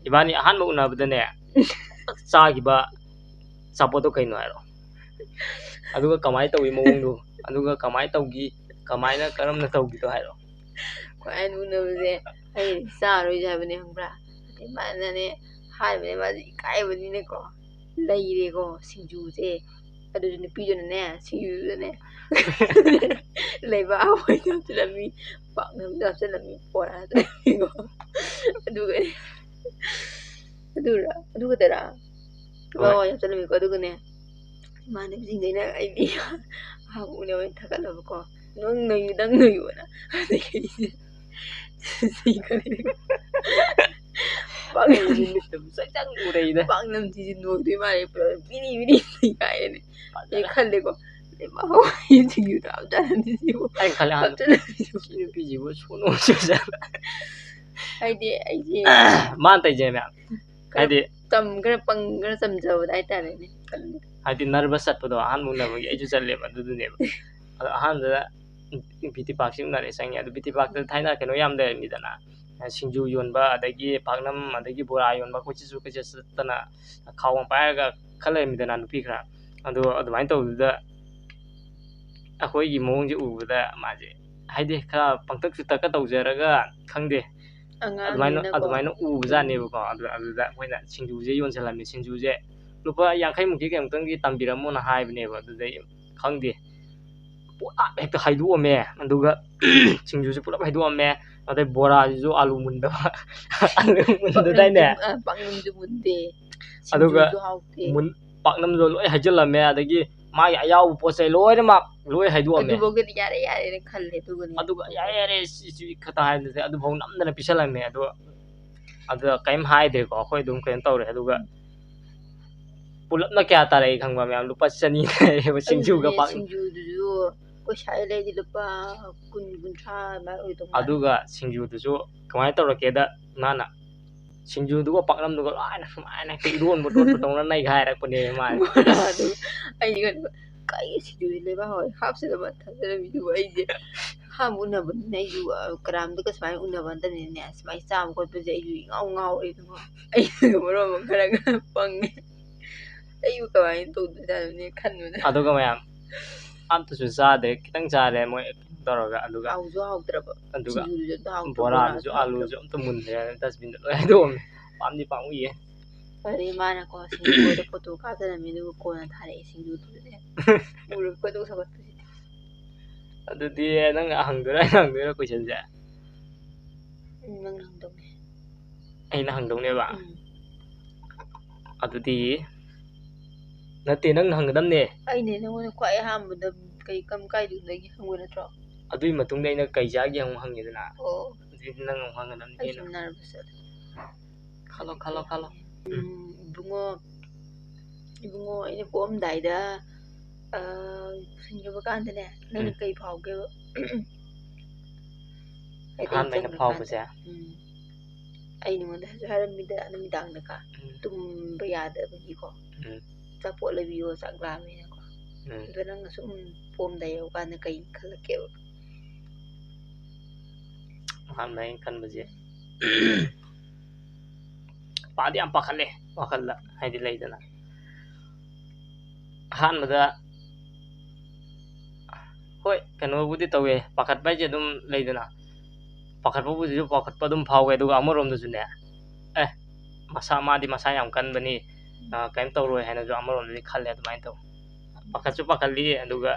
ꯏꯕꯥꯅꯤ ꯑꯍꯥꯟꯕ ꯎꯅꯕꯗꯅꯦ, ꯆꯥꯈꯤꯕ ꯑꯆꯥꯄꯣꯠꯇꯣ ꯀꯩꯅꯣ ꯍꯥꯏꯔꯣ? ꯑꯗꯨꯒ ꯀꯃꯥꯏꯅ ꯇꯧꯏ ꯃꯑꯣꯡꯗꯣ, ꯑꯗꯨꯒ ꯀꯃꯥꯏꯅ ꯇꯧꯈꯤ, ꯀꯃꯥꯏꯅ ꯀꯔꯝꯅ ꯇꯧꯈꯤꯗꯣ ꯍꯥꯏꯔꯣ? ꯈ꯭ꯋꯥꯏ ꯎꯅꯕꯁꯦ ꯑꯩ ꯆꯥꯔꯣꯏꯁꯦ ꯍꯥꯏꯕꯅꯦ, ꯈꯪꯕ꯭ꯔꯥ? ꯑꯗꯩ ꯃꯥꯅꯅꯦ ꯍꯥꯏꯕꯅꯦ, ꯃꯥꯁꯦ ꯏꯀꯥꯏꯕꯅꯤꯅꯀꯣ ꯂꯩꯔꯦꯀꯣ ꯁꯤꯡꯖꯨꯁꯦ꯫ ꯑꯗꯨꯁꯨ ꯅꯨꯄꯤꯗꯨꯅꯅꯦ ꯁꯤꯡꯖꯨꯗꯨꯗꯅꯦ ꯂꯩꯕꯥꯛ ꯑꯃ ꯍꯥꯞꯆꯤꯜꯂꯝꯃꯤ, ꯄꯥꯛꯅꯝꯁꯨ ꯍꯥꯞꯆꯤꯜꯂꯝꯃꯤ, ꯕꯣꯔꯥꯁꯨ ꯂꯩꯔꯝꯃꯤꯀꯣ꯫ ꯑꯗꯨꯒ ꯑꯗꯨꯔ ꯑꯗꯨ ꯈꯛꯇꯔꯥ? ꯍꯣꯏ꯫ ꯍꯣꯏ, ꯍꯥꯞꯆꯤꯜꯂꯝꯃꯤꯀꯣ꯫ ꯑꯗꯨꯒꯅꯦ ꯏꯃꯥꯟꯅꯕꯤꯁꯤꯡꯗꯩꯅ ꯑꯩꯗꯤ ꯑꯍꯥꯟꯕ ꯎꯅꯕ ꯑꯣꯏꯅ ꯊꯥꯒꯠꯂꯕꯀꯣ, "ꯅꯪ ꯅꯣꯏꯌꯨ, ꯅꯪ ꯅꯣꯏꯌꯨꯅ"꯫ ꯑꯗꯒꯤ ꯑꯩꯁꯦ ꯁꯤ ꯈꯜꯂꯦ꯫ ꯄꯥꯛꯅꯝ-, ꯑꯩꯁꯦ ꯃꯤꯠꯇ ꯆꯪ ꯆꯪ ꯎꯔꯛꯏꯗ꯫ ꯄꯥꯛꯅꯝꯁꯤꯁꯨ ꯅꯣꯏꯗꯣꯏ ꯃꯥꯜꯂꯦ, ꯄꯨꯔꯥ ꯕꯤꯔꯤ ꯕꯤꯔꯤ ꯀꯥꯏꯅꯅꯦ꯫ ꯑꯩ ꯐꯖꯅ꯫ ꯈꯜꯂꯦꯀꯣ, "ꯑꯦ, ꯃꯥ ꯍꯋꯥꯏ ꯁꯤꯡꯖꯨꯗꯣ ꯍꯥꯞꯆꯜꯂꯝꯃꯤꯁꯤꯕꯨ"꯫ ꯑꯩꯅ ꯈꯜꯂꯦ ꯑꯍꯥꯟꯕ, ꯍꯥꯞꯆꯜꯂꯝꯃꯤꯁꯤꯕꯨ꯫ "ꯁꯤ ꯅꯨꯄꯤꯁꯤꯕꯨ ꯁꯣꯅꯣ ꯁꯨꯖꯥꯠꯂ?" ꯍꯥꯏꯗꯤ ꯑꯩꯁꯦ ꯃꯥꯅ ꯇꯧꯔꯤꯁꯦ ꯃꯌꯥꯝ꯫ ꯈꯔ ꯍꯥꯏꯗꯤ ꯇꯝ-, ꯈꯔ ꯄꯪ-, ꯈꯔ ꯆꯝꯖꯕꯗ ꯍꯥꯏꯇꯥꯔꯦꯅꯦ꯫ ꯍꯥꯏꯗꯤ nervous ꯆꯠꯄꯗꯣ ꯑꯍꯥꯟꯕ ꯎꯅꯕꯒꯤ ꯑꯩꯁꯨ ꯆꯠꯂꯦꯕ ꯑꯗꯨꯗꯨꯅꯦꯕ꯫ ꯑꯗꯣ ꯑꯍꯥꯟꯕꯗ ꯕꯤꯇꯤ ꯄꯥꯛꯁꯤ ꯎꯅꯔꯦ, ꯆꯪꯉꯦ꯫ ꯑꯗꯣ ꯕꯤꯇꯤ ꯄꯥꯛꯇ ꯊꯥꯏꯅ ꯀꯩꯅꯣ ꯌꯥꯝ ꯂꯩꯔꯝꯃꯤꯗꯅ, ꯁꯤꯡꯖꯨ ꯌꯣꯟꯕ, ꯑꯗꯒꯤ ꯄꯥꯛꯅꯝ, ꯑꯗꯒꯤ ꯕꯣꯔꯥ ꯌꯣꯟꯕ, ꯀꯣꯏꯆꯠꯁꯨ ꯀꯣꯏꯆꯠ ꯆꯠꯇꯅ ꯈꯥꯎ ꯑꯃ ꯄꯥꯏꯔꯒ ꯈꯔ ꯂꯩꯔꯝꯃꯤꯗꯅ ꯅꯨꯄꯤ ꯈꯔ꯫ ꯑꯗꯣ ꯑꯗꯨꯃꯥꯏꯅ ꯇꯧꯕꯗꯨꯗ ꯑꯩꯈꯣꯏꯒꯤ ꯃꯑꯣꯡꯁꯦ ꯎꯕꯗ ꯃꯥꯁꯦ ꯍꯥꯏꯗꯤ ꯈꯔ ꯄꯪꯇꯛ ꯆꯨꯇꯛꯀ ꯇꯧꯖꯔꯒ, ꯈꯪꯗꯦ, ꯑꯗꯨꯃꯥꯏꯅ, ꯑꯉꯥꯡꯅꯤꯅꯀꯣ꯫ ꯑꯗꯨꯃꯥꯏꯅ ꯎꯕꯖꯥꯠꯅꯦꯕꯀꯣ꯫ ꯑꯗꯨ, ꯑꯗꯨꯗ ꯑꯩꯈꯣꯏꯅ ꯁꯤꯡꯖꯨꯁꯦ ꯌꯣꯟꯁꯤꯜꯂꯝꯃꯤ꯫ ꯁꯤꯡꯖꯨꯁꯦ "ꯂꯨꯄꯥ ꯌꯥꯡꯈꯩꯃꯨꯛꯀꯤ ꯀꯩꯃꯨꯛꯇꯪꯗꯤ ꯇꯝꯕꯤꯔꯝꯃꯣꯅ" ꯍꯥꯏꯕꯅꯦꯕ꯫ ꯑꯗꯨꯗꯩ ꯈꯪꯗꯦ, ꯄꯨꯂꯞ ꯍꯦꯛꯇ ꯍꯩꯗꯣꯛꯑꯝꯃꯦ꯫ ꯑꯗꯨꯒ ꯁꯤꯡꯖꯨꯁꯨ ꯄꯨꯂꯞ ꯍꯩꯗꯣꯛꯑꯝꯃꯦ꯫ ꯑꯗꯩ ꯕꯣꯔꯥꯁꯤꯁꯨ ꯑꯥꯂꯨ ꯃꯨꯟꯗꯕ꯫ ꯑꯥꯂꯨ ꯃꯨꯟꯗꯗꯥꯏꯅꯦ? ꯄꯥꯛꯅꯝꯁꯨ, ꯑ, ꯄꯥꯛꯅꯝꯁꯨ ꯃꯨꯟꯗꯦ꯫ ꯑꯗꯨꯒ ꯁꯤꯡꯖꯨꯁꯨ ꯍꯥꯎꯇꯦ꯫ ꯃꯨꯟ-, ꯄꯥꯛꯅꯝꯁꯨ ꯂꯣꯏ ꯍꯩꯖꯤꯜꯂꯝꯃꯦ꯫ ꯑꯗꯒꯤ ꯃꯥꯒꯤ ꯑꯌꯥꯎꯕ ꯄꯣꯠ ꯆꯩ ꯂꯣꯏꯅꯃꯛ ꯂꯣꯏ ꯍꯩꯗꯣꯛꯑꯝꯃꯦ꯫ ꯑꯗꯨꯐꯥꯎꯒꯗꯤ ꯌꯥꯔꯦ, ꯌꯥꯔꯦꯅ ꯈꯜꯂꯦ꯫ ꯑꯗꯨꯒꯅꯦ ꯑꯗꯨꯒ "ꯌꯥꯔꯦ, ꯌꯥꯔꯦ, ꯁꯤ, ꯁꯤ" ꯈꯛꯇ ꯍꯥꯏꯕꯁꯦ ꯑꯗꯨꯐꯥꯎ ꯅꯝꯗꯅ ꯄꯤꯁꯜꯂꯝꯃꯦ꯫ ꯑꯗꯨꯒ, ꯑꯗꯨꯒ ꯀꯔꯤꯝ ꯍꯥꯏꯗ꯭ꯔꯦꯀꯣ, ꯑꯩꯈꯣꯏ ꯑꯗꯨꯝ ꯀꯩꯅꯣ ꯇꯧꯔꯦ꯫ ꯑꯗꯨꯒ ꯄꯨꯂꯞꯅ ꯀꯌꯥ ꯇꯥꯔꯛꯏ ꯈꯪꯕ꯭ꯔꯥ, ꯃꯌꯥꯝ? ꯂꯨꯄꯥ ꯆꯅꯤ ꯂꯩꯔꯦꯕ ꯁꯤꯡꯖꯨꯒ ꯑꯗꯨꯅꯦ, ꯄꯥꯛ-, ꯁꯤꯡꯖꯨꯗꯨꯁꯨ ꯑꯩꯈꯣꯏ ꯁ꯭ꯋꯥꯏ ꯂꯩꯗꯤ ꯂꯨꯄꯥ ꯀꯨꯟ, ꯀꯨꯟꯊ꯭ꯔꯥ ꯑꯗꯨꯃꯥꯏꯅ ꯑꯣꯏꯗꯧ ꯃꯥꯜꯂꯦ꯫ ꯑꯗꯨꯒ ꯁꯤꯡꯖꯨꯗꯨꯁꯨ ꯀꯃꯥꯏꯅ ꯇꯧꯔꯛꯀꯦꯗ, ꯃꯥꯅ ꯁꯤꯡꯖꯨꯗꯨꯒ ꯄꯥꯛꯅꯝꯗꯨꯒ ꯂꯣꯏꯅ ꯁꯨꯃꯥꯏꯅ ꯍꯦꯛꯇ ꯏꯔꯣꯟꯕ ꯇꯣꯠꯄ ꯇꯧꯅ ꯅꯩꯒꯥꯏꯔꯛꯄꯅꯦ ꯃꯥꯅ꯫ ꯕꯣꯔꯥꯗꯨ ꯑꯩꯗꯤ ꯀꯩꯅꯣ, "ꯀꯩ ꯁꯤꯡꯖꯨꯗꯤ ꯂꯩꯕꯥꯛ ꯍꯋꯥꯏ ꯍꯥꯞꯁꯤꯗ ꯃꯥ ꯊꯥꯖꯔꯝꯃꯤꯗꯨꯕꯨ?" ꯑꯩꯁꯦ ꯑꯍꯥꯟꯕ ꯎꯅꯕꯅꯤꯅ ꯑꯩꯁꯨ, ꯑ, ꯀꯅꯥꯝꯇꯒ ꯁꯨꯃꯥꯏꯅ ꯎꯅꯕ ꯅꯠꯇꯕꯅꯤꯅꯅꯦ, ꯁꯨꯃꯥꯏꯅ ꯆꯥꯕ ꯈꯣꯠꯄꯁꯦ ꯑꯩꯁꯨ ꯏꯉꯥꯎ ꯉꯥꯎꯔꯦ꯫ ꯑꯗꯨꯒ ꯑꯩꯅ ꯃꯔꯣꯟ ꯑꯃ ꯈꯔ ꯈꯔ ꯄꯪꯉꯦ꯫ ꯑꯩꯕꯨ ꯀꯃꯥꯏꯅ ꯇꯧꯗꯣꯏꯖꯥꯠꯅꯣꯅꯦ ꯈꯟꯕꯗ꯫ ꯑꯗꯨꯒ ꯃꯌꯥꯝ ꯑꯝꯇꯁꯨ ꯆꯥꯗꯦ, ꯈꯤꯇꯪ ꯆꯥꯔꯦ ꯃꯣꯏ ꯀꯩꯅꯣ ꯇꯧꯔꯒ꯫ ꯑꯗꯨꯒ ꯍꯥꯎꯁꯨ ꯍꯥꯎꯇ꯭ꯔꯕ꯫ ꯑꯗꯨꯒ ꯁꯤꯡꯖꯨꯗꯨꯁꯨ ꯑꯝꯇ ꯍꯥꯎꯇ꯭ꯔꯕ, ꯕꯣꯔꯥꯗꯨꯁꯨ, ꯕꯣꯔꯥꯁꯨ ꯍꯥꯎꯇ꯭ꯔꯕ꯫ ꯑꯂꯨꯁꯨ ꯑꯝꯇ ꯃꯨꯟꯗ꯭ꯔꯦ, dustbin-ꯗ ꯂꯣꯏ ꯍꯩꯗꯣꯛꯑꯝꯃꯦ꯫ ꯄꯥꯝꯗꯤ ꯄꯥꯝꯃꯨꯏꯌꯦ꯫ ꯑꯗꯩ ꯃꯥꯅꯀꯣ ꯁꯤꯡꯖꯨꯗ photo ꯀꯥꯞꯆꯔꯝꯃꯤ, ꯑꯗꯨꯒ ꯀꯣꯟꯅ ꯊꯥꯔꯛꯑꯦ ꯁꯤꯡꯖꯨꯗꯨꯅꯦ꯫ ꯎꯔꯒ ꯈꯣꯏꯗꯧ ꯁꯥꯎꯒꯠꯄꯁꯤꯗꯤ꯫ ꯑꯗꯨꯗꯤ ꯅꯪꯅ ꯍꯪꯗꯣꯏꯔꯥ, ꯑꯩꯅ ꯍꯪꯗꯣꯏꯔꯥ question-ꯁꯦ? ꯎꯝ, ꯅꯪꯅ ꯍꯪꯗꯧꯅꯦ꯫ ꯑꯩꯅ ꯍꯪꯗꯧꯅꯦꯕ? ꯎꯝ꯫ ꯑꯗꯨꯗꯤ ꯅꯠꯇꯦ, ꯅꯪꯅ ꯍꯪꯒꯗꯕꯅꯦ꯫ ꯑꯩꯅꯦ ꯅꯪꯉꯣꯟꯗ ꯈ꯭ꯋꯥꯏ ꯑꯍꯥꯟꯕꯗ ꯀꯩ, ꯀꯝ, ꯀꯥꯏꯗꯒꯤ ꯍꯪꯕ ꯅꯠꯇ꯭ꯔꯣ? ꯑꯗꯨꯒꯤ ꯃꯇꯨꯡꯗ ꯑꯩꯅ ꯀꯩ ꯆꯥꯒꯦ ꯑꯃꯨꯛ ꯍꯪꯉꯦꯗꯅ꯫ ꯑꯣ꯫ ꯑꯗꯨꯗꯤ ꯅꯪ ꯑꯃꯨꯛ ꯍꯪꯒꯗꯕꯅꯤ ꯑꯩ ꯀꯩꯅꯣ꯫ ꯁꯨꯝ nervous ꯆꯠꯂꯦ꯫ ꯈꯜꯂꯣ, ꯈꯜꯂꯣ, ꯈꯜꯂꯣ꯫ ꯎꯝ꯫ ꯎꯝ, ꯏꯕꯨꯡꯉꯣ, ꯏꯕꯨꯡꯉꯣ, ꯑꯩꯅ ꯄꯣꯛꯑꯝꯗꯥꯏꯗ, ꯑ, ꯄꯨꯁꯤꯟꯈꯤꯕ ꯀꯥꯟꯗꯅꯦ, ꯅꯪꯅ ꯎꯝ꯫ ꯀꯩ ꯐꯥꯎꯒꯦꯕ? ꯍꯥꯏꯗꯤ ꯑꯍꯥꯟꯕ ꯑꯩꯅ ꯆꯪꯈ꯭ꯔꯀꯥꯟꯗ꯫ ꯐꯥꯎꯕꯁꯦ? ꯎꯝ꯫ ꯑꯩ ꯅꯉꯣꯟꯗ ꯍꯥꯏꯁꯨ ꯍꯥꯏꯔꯝꯃꯤꯗ, ꯅꯨꯃꯤꯗꯥꯡꯗꯀ ꯎꯝ꯫ ꯇꯨꯝꯕ ꯌꯥꯗꯕꯒꯤꯀꯣ꯫ ꯎꯝ꯫ "ꯑꯆꯥꯄꯣꯠ ꯂꯩꯕꯤꯌꯣ, ꯆꯥꯛ ꯂꯥꯝꯃꯦꯅꯀꯣ"꯫ ꯎꯝ꯫ ꯑꯗꯣ ꯅꯪꯅ ꯁꯨꯝ ꯄꯣꯝꯗ ꯌꯧꯔꯀꯥꯟꯗ ꯀꯩ ꯈꯜꯂꯛꯀꯦꯕ? ꯑꯍꯥꯟꯕ ꯑꯩꯅ ꯈꯟꯕꯁꯦ, ꯄꯥꯗꯤ ꯌꯥꯝ ꯄꯥꯈꯠꯂꯦ ꯋꯥꯈꯜꯗ, ꯍꯥꯏꯗꯤ ꯂꯩꯗꯅ꯫ ꯑꯍꯥꯟꯕꯗ, ꯍꯣꯏ, ꯀꯩꯅꯣꯕꯨꯗꯤ ꯇꯧꯋꯦ, ꯄꯥꯈꯠꯄ ꯍꯥꯏꯁꯦ ꯑꯗꯨꯝ ꯂꯩꯗꯅ, ꯄꯥꯈꯠꯄꯕꯨꯗꯤꯁꯨ ꯄꯥꯈꯠꯄ ꯑꯗꯨꯝ ꯐꯥꯎꯋꯦ꯫ ꯑꯗꯨꯒ ꯑꯃꯔꯣꯝꯗꯁꯨꯅꯦ, ꯑꯦ, ꯃꯁꯥ, ꯃꯥꯗꯤ ꯃꯁꯥ ꯌꯥꯝ ꯀꯟꯕꯅꯤ, ꯑ, ꯀꯩꯝ ꯇꯧꯔꯣꯏ ꯍꯥꯏꯅꯁꯨ ꯑꯃꯔꯣꯝꯗꯗꯤ ꯈꯜꯂꯦ꯫ ꯑꯗꯨꯃꯥꯏꯅ ꯇꯧ ꯄꯥꯈꯠꯁꯨ ꯄꯥꯈꯠꯂꯤ꯫ ꯑꯗꯨꯒ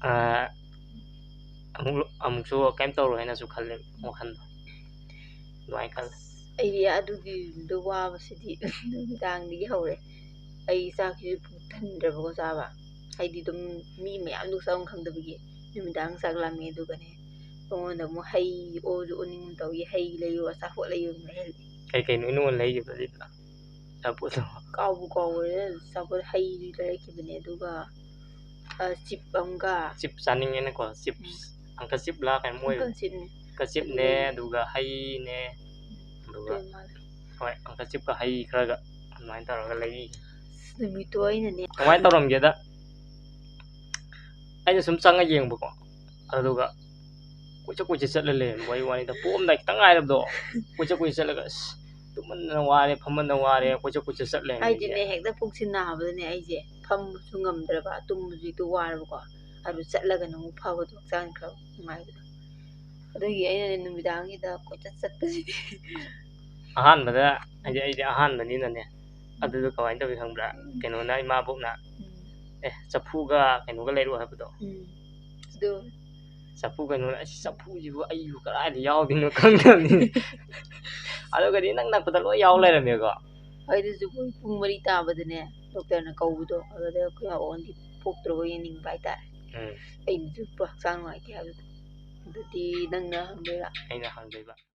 ꯑ, ꯑꯃꯨꯛ ꯑꯃꯨꯛꯁꯨ ꯀꯩꯝ ꯇꯧꯔꯣꯏ ꯍꯥꯏꯅꯁꯨ ꯈꯜꯂꯦ, ꯋꯥꯈꯜꯗꯣ ꯑꯗꯨꯃꯥꯏꯅ ꯈꯜꯂꯦ꯫ ꯑꯩꯗꯤ ꯑꯗꯨꯒꯤꯗꯣ ꯋꯥꯕꯁꯤꯗꯤ ꯅꯨꯃꯤꯗꯥꯡꯗꯒꯤ ꯍꯧꯔꯦ꯫ ꯑꯩ ꯆꯥꯛꯁꯤꯁꯨ ꯄꯨꯛ ꯊꯟꯗ꯭ꯔꯕꯀꯣ ꯆꯥꯕ, ꯍꯥꯏꯗꯤ ꯑꯗꯨꯝ ꯃꯤ ꯃꯌꯥꯝꯗꯨ ꯆꯥꯐꯝ ꯈꯪꯗꯕꯒꯤ꯫ ꯅꯨꯃꯤꯗꯥꯡ ꯆꯥꯛ ꯂꯥꯝꯃꯦ꯫ ꯑꯗꯨꯒꯅꯦ ꯃꯉꯣꯟꯗ ꯑꯃꯨꯛ ꯍꯩ ꯑꯣꯁꯨ ꯑꯣꯅꯤꯡꯒꯨꯝ ꯇꯧꯏ, ꯍꯩ ꯂꯩꯌꯨ, ꯑꯆꯥꯄꯣꯠ ꯂꯩꯌꯨ ꯑꯃꯨꯛ ꯂꯩꯍꯜꯂꯤ꯫ ꯀꯩ ꯀꯩꯅꯣ ꯑꯩꯅ ꯅꯉꯣꯟꯗ ꯂꯩꯈꯤꯕꯗꯨꯗꯤ? ꯑꯆꯥꯄꯣꯠꯇꯣ ꯀꯥꯎꯕꯨ ꯀꯥꯎꯈ꯭ꯔꯦ꯫ ꯑꯆꯥꯄꯣꯠ ꯍꯩ ꯂꯩꯔꯛꯈꯤꯕꯅꯦ꯫ ꯑꯗꯨꯒ ꯆꯤꯞ ꯑꯃꯒ꯫ ꯆꯤꯞ ꯆꯥꯅꯤꯡꯉꯦꯅꯀꯣ, ꯆꯤꯞꯁ, ꯎꯝ꯫ ꯑꯪꯀ ꯆꯤꯞꯂꯥ ꯀꯩꯅꯣ ꯑꯣꯏꯕ꯫ ꯑꯪꯀ ꯆꯤꯞꯅꯦ꯫ ꯑꯪꯀ ꯆꯤꯞꯅꯦ, ꯑꯗꯨꯒ ꯍꯩꯅꯦ, ꯑꯗꯨꯒ ꯑꯗꯨ ꯃꯥꯜꯂꯦ꯫ ꯍꯣꯏ, ꯑꯪꯀ ꯆꯤꯞꯀ ꯍꯩ ꯈꯔꯒ ꯑꯗꯨꯃꯥꯏꯅ ꯇꯧꯔꯒ ꯂꯩ꯫ ꯑꯁ, ꯅꯨꯃꯤꯠꯇꯣ ꯑꯩꯅꯅꯦ꯫ ꯀꯃꯥꯏꯅ ꯇꯧꯔꯝꯒꯦꯗ, ꯑꯩꯅ ꯁꯨꯝ ꯆꯪꯉ ꯌꯦꯡꯕꯀꯣ, ꯑꯗꯨꯒ ꯀꯣꯏꯆꯠ ꯀꯣꯏꯆꯠ ꯆꯠꯂ ꯂꯩꯔꯝꯕ ꯋꯥꯔꯤ ꯋꯥꯅꯤꯗ꯫ ꯄꯣꯛꯑꯝꯗꯥꯏ ꯈꯤꯇꯪ ꯉꯥꯏꯔꯕꯗꯣ, ꯀꯣꯏꯆꯠ ꯀꯣꯏꯆꯠ ꯆꯠꯂꯒ, "ꯑꯁ, ꯇꯨꯝꯃꯟꯗꯅ ꯋꯥꯔꯦ, ꯐꯝꯃꯟꯗꯅ ꯋꯥꯔꯦ", ꯀꯣꯏꯆꯠ ꯀꯣꯏꯆꯠ ꯆꯠ ꯂꯩꯔꯝꯃꯦ ꯑꯩꯁꯦ꯫ ꯍꯥꯏꯗꯤꯅꯦ, ꯍꯦꯛꯇ ꯄꯨꯛꯁꯤ ꯅꯥꯕꯗꯅꯦ ꯑꯩꯁꯦ ꯐꯝꯕꯁꯨ ꯉꯝꯗ꯭ꯔꯕ, ꯇꯨꯝꯕꯁꯨ ꯍꯦꯛꯇ ꯋꯥꯔꯕꯀꯣ꯫ ꯑꯗꯨ ꯆꯠꯂꯒꯅ ꯑꯃꯨꯛ ꯐꯕꯗꯣ, ꯍꯛꯆꯥꯡ ꯈꯔ ꯅꯨꯡꯉꯥꯏꯕꯗꯣ꯫ ꯑꯗꯨꯒꯤ ꯑꯩꯅꯅꯦ ꯅꯨꯃꯤꯗꯥꯡꯒꯤꯗ ꯀꯣꯏꯆꯠ ꯆꯠꯄꯁꯤꯗꯤ꯫ ꯑꯍꯥꯟꯕꯗ, ꯍꯥꯏꯗꯤ ꯑꯩꯗꯤ ꯑꯍꯥꯟꯕꯅꯤꯅꯅꯦ, ꯑꯗꯨꯗꯣ ꯀꯃꯥꯏꯅ ꯇꯧꯏ ꯈꯪꯕ꯭ꯔꯥ? ꯎꯝ꯫ ꯀꯩꯅꯣꯅ, ꯏꯃꯥꯕꯣꯛꯅ, ꯎꯝ꯫ "ꯑꯦ, ꯆꯐꯨꯒ ꯀꯩꯅꯣꯒ ꯂꯩꯔꯛꯑꯣ" ꯍꯥꯏꯕꯗꯣ꯫ ꯎꯝ꯫ ꯑꯗꯨ ꯆꯐꯨ ꯀꯩꯅꯣ, ꯑꯁ, ꯆꯐꯨꯁꯤꯕꯨ ꯑꯩꯕꯨ ꯀꯗꯥꯏꯗ ꯌꯥꯎꯗꯣꯏꯅꯣ ꯈꯪꯗꯕꯅꯤ꯫ ꯑꯗꯨꯒꯗꯤ ꯅꯪ ꯅꯛꯄꯗ ꯂꯣꯏ ꯌꯥꯎ ꯂꯩꯔꯝꯃꯦꯀꯣ꯫ ꯑꯩꯗꯨꯁꯨ ꯄꯨꯡ, ꯄꯨꯡ ꯃꯔꯤ ꯇꯥꯕꯗꯅꯦ ꯗꯣꯛꯇꯔꯅ ꯀꯧꯕꯗꯣ, ꯑꯗꯨꯗ ꯑꯩꯈꯣꯏ ꯃꯥ ꯑꯣꯟꯗꯤ ꯄꯣꯛꯇ꯭ꯔꯕꯣꯏ ꯌꯦꯡꯅꯤꯡꯕ ꯍꯥꯏꯇꯥꯔꯦ꯫ ꯎꯝ꯫ ꯑꯩꯅꯁꯨ ꯍꯛꯆꯥꯡ ꯅꯨꯡꯉꯥꯏꯇꯦ ꯍꯥꯏꯕꯗꯣ꯫ ꯑꯗꯨꯗꯤ ꯅꯪꯅ ꯍꯪꯗꯣꯏꯔꯥ? ꯑꯩꯅ ꯍꯪꯗꯣꯏꯕ꯫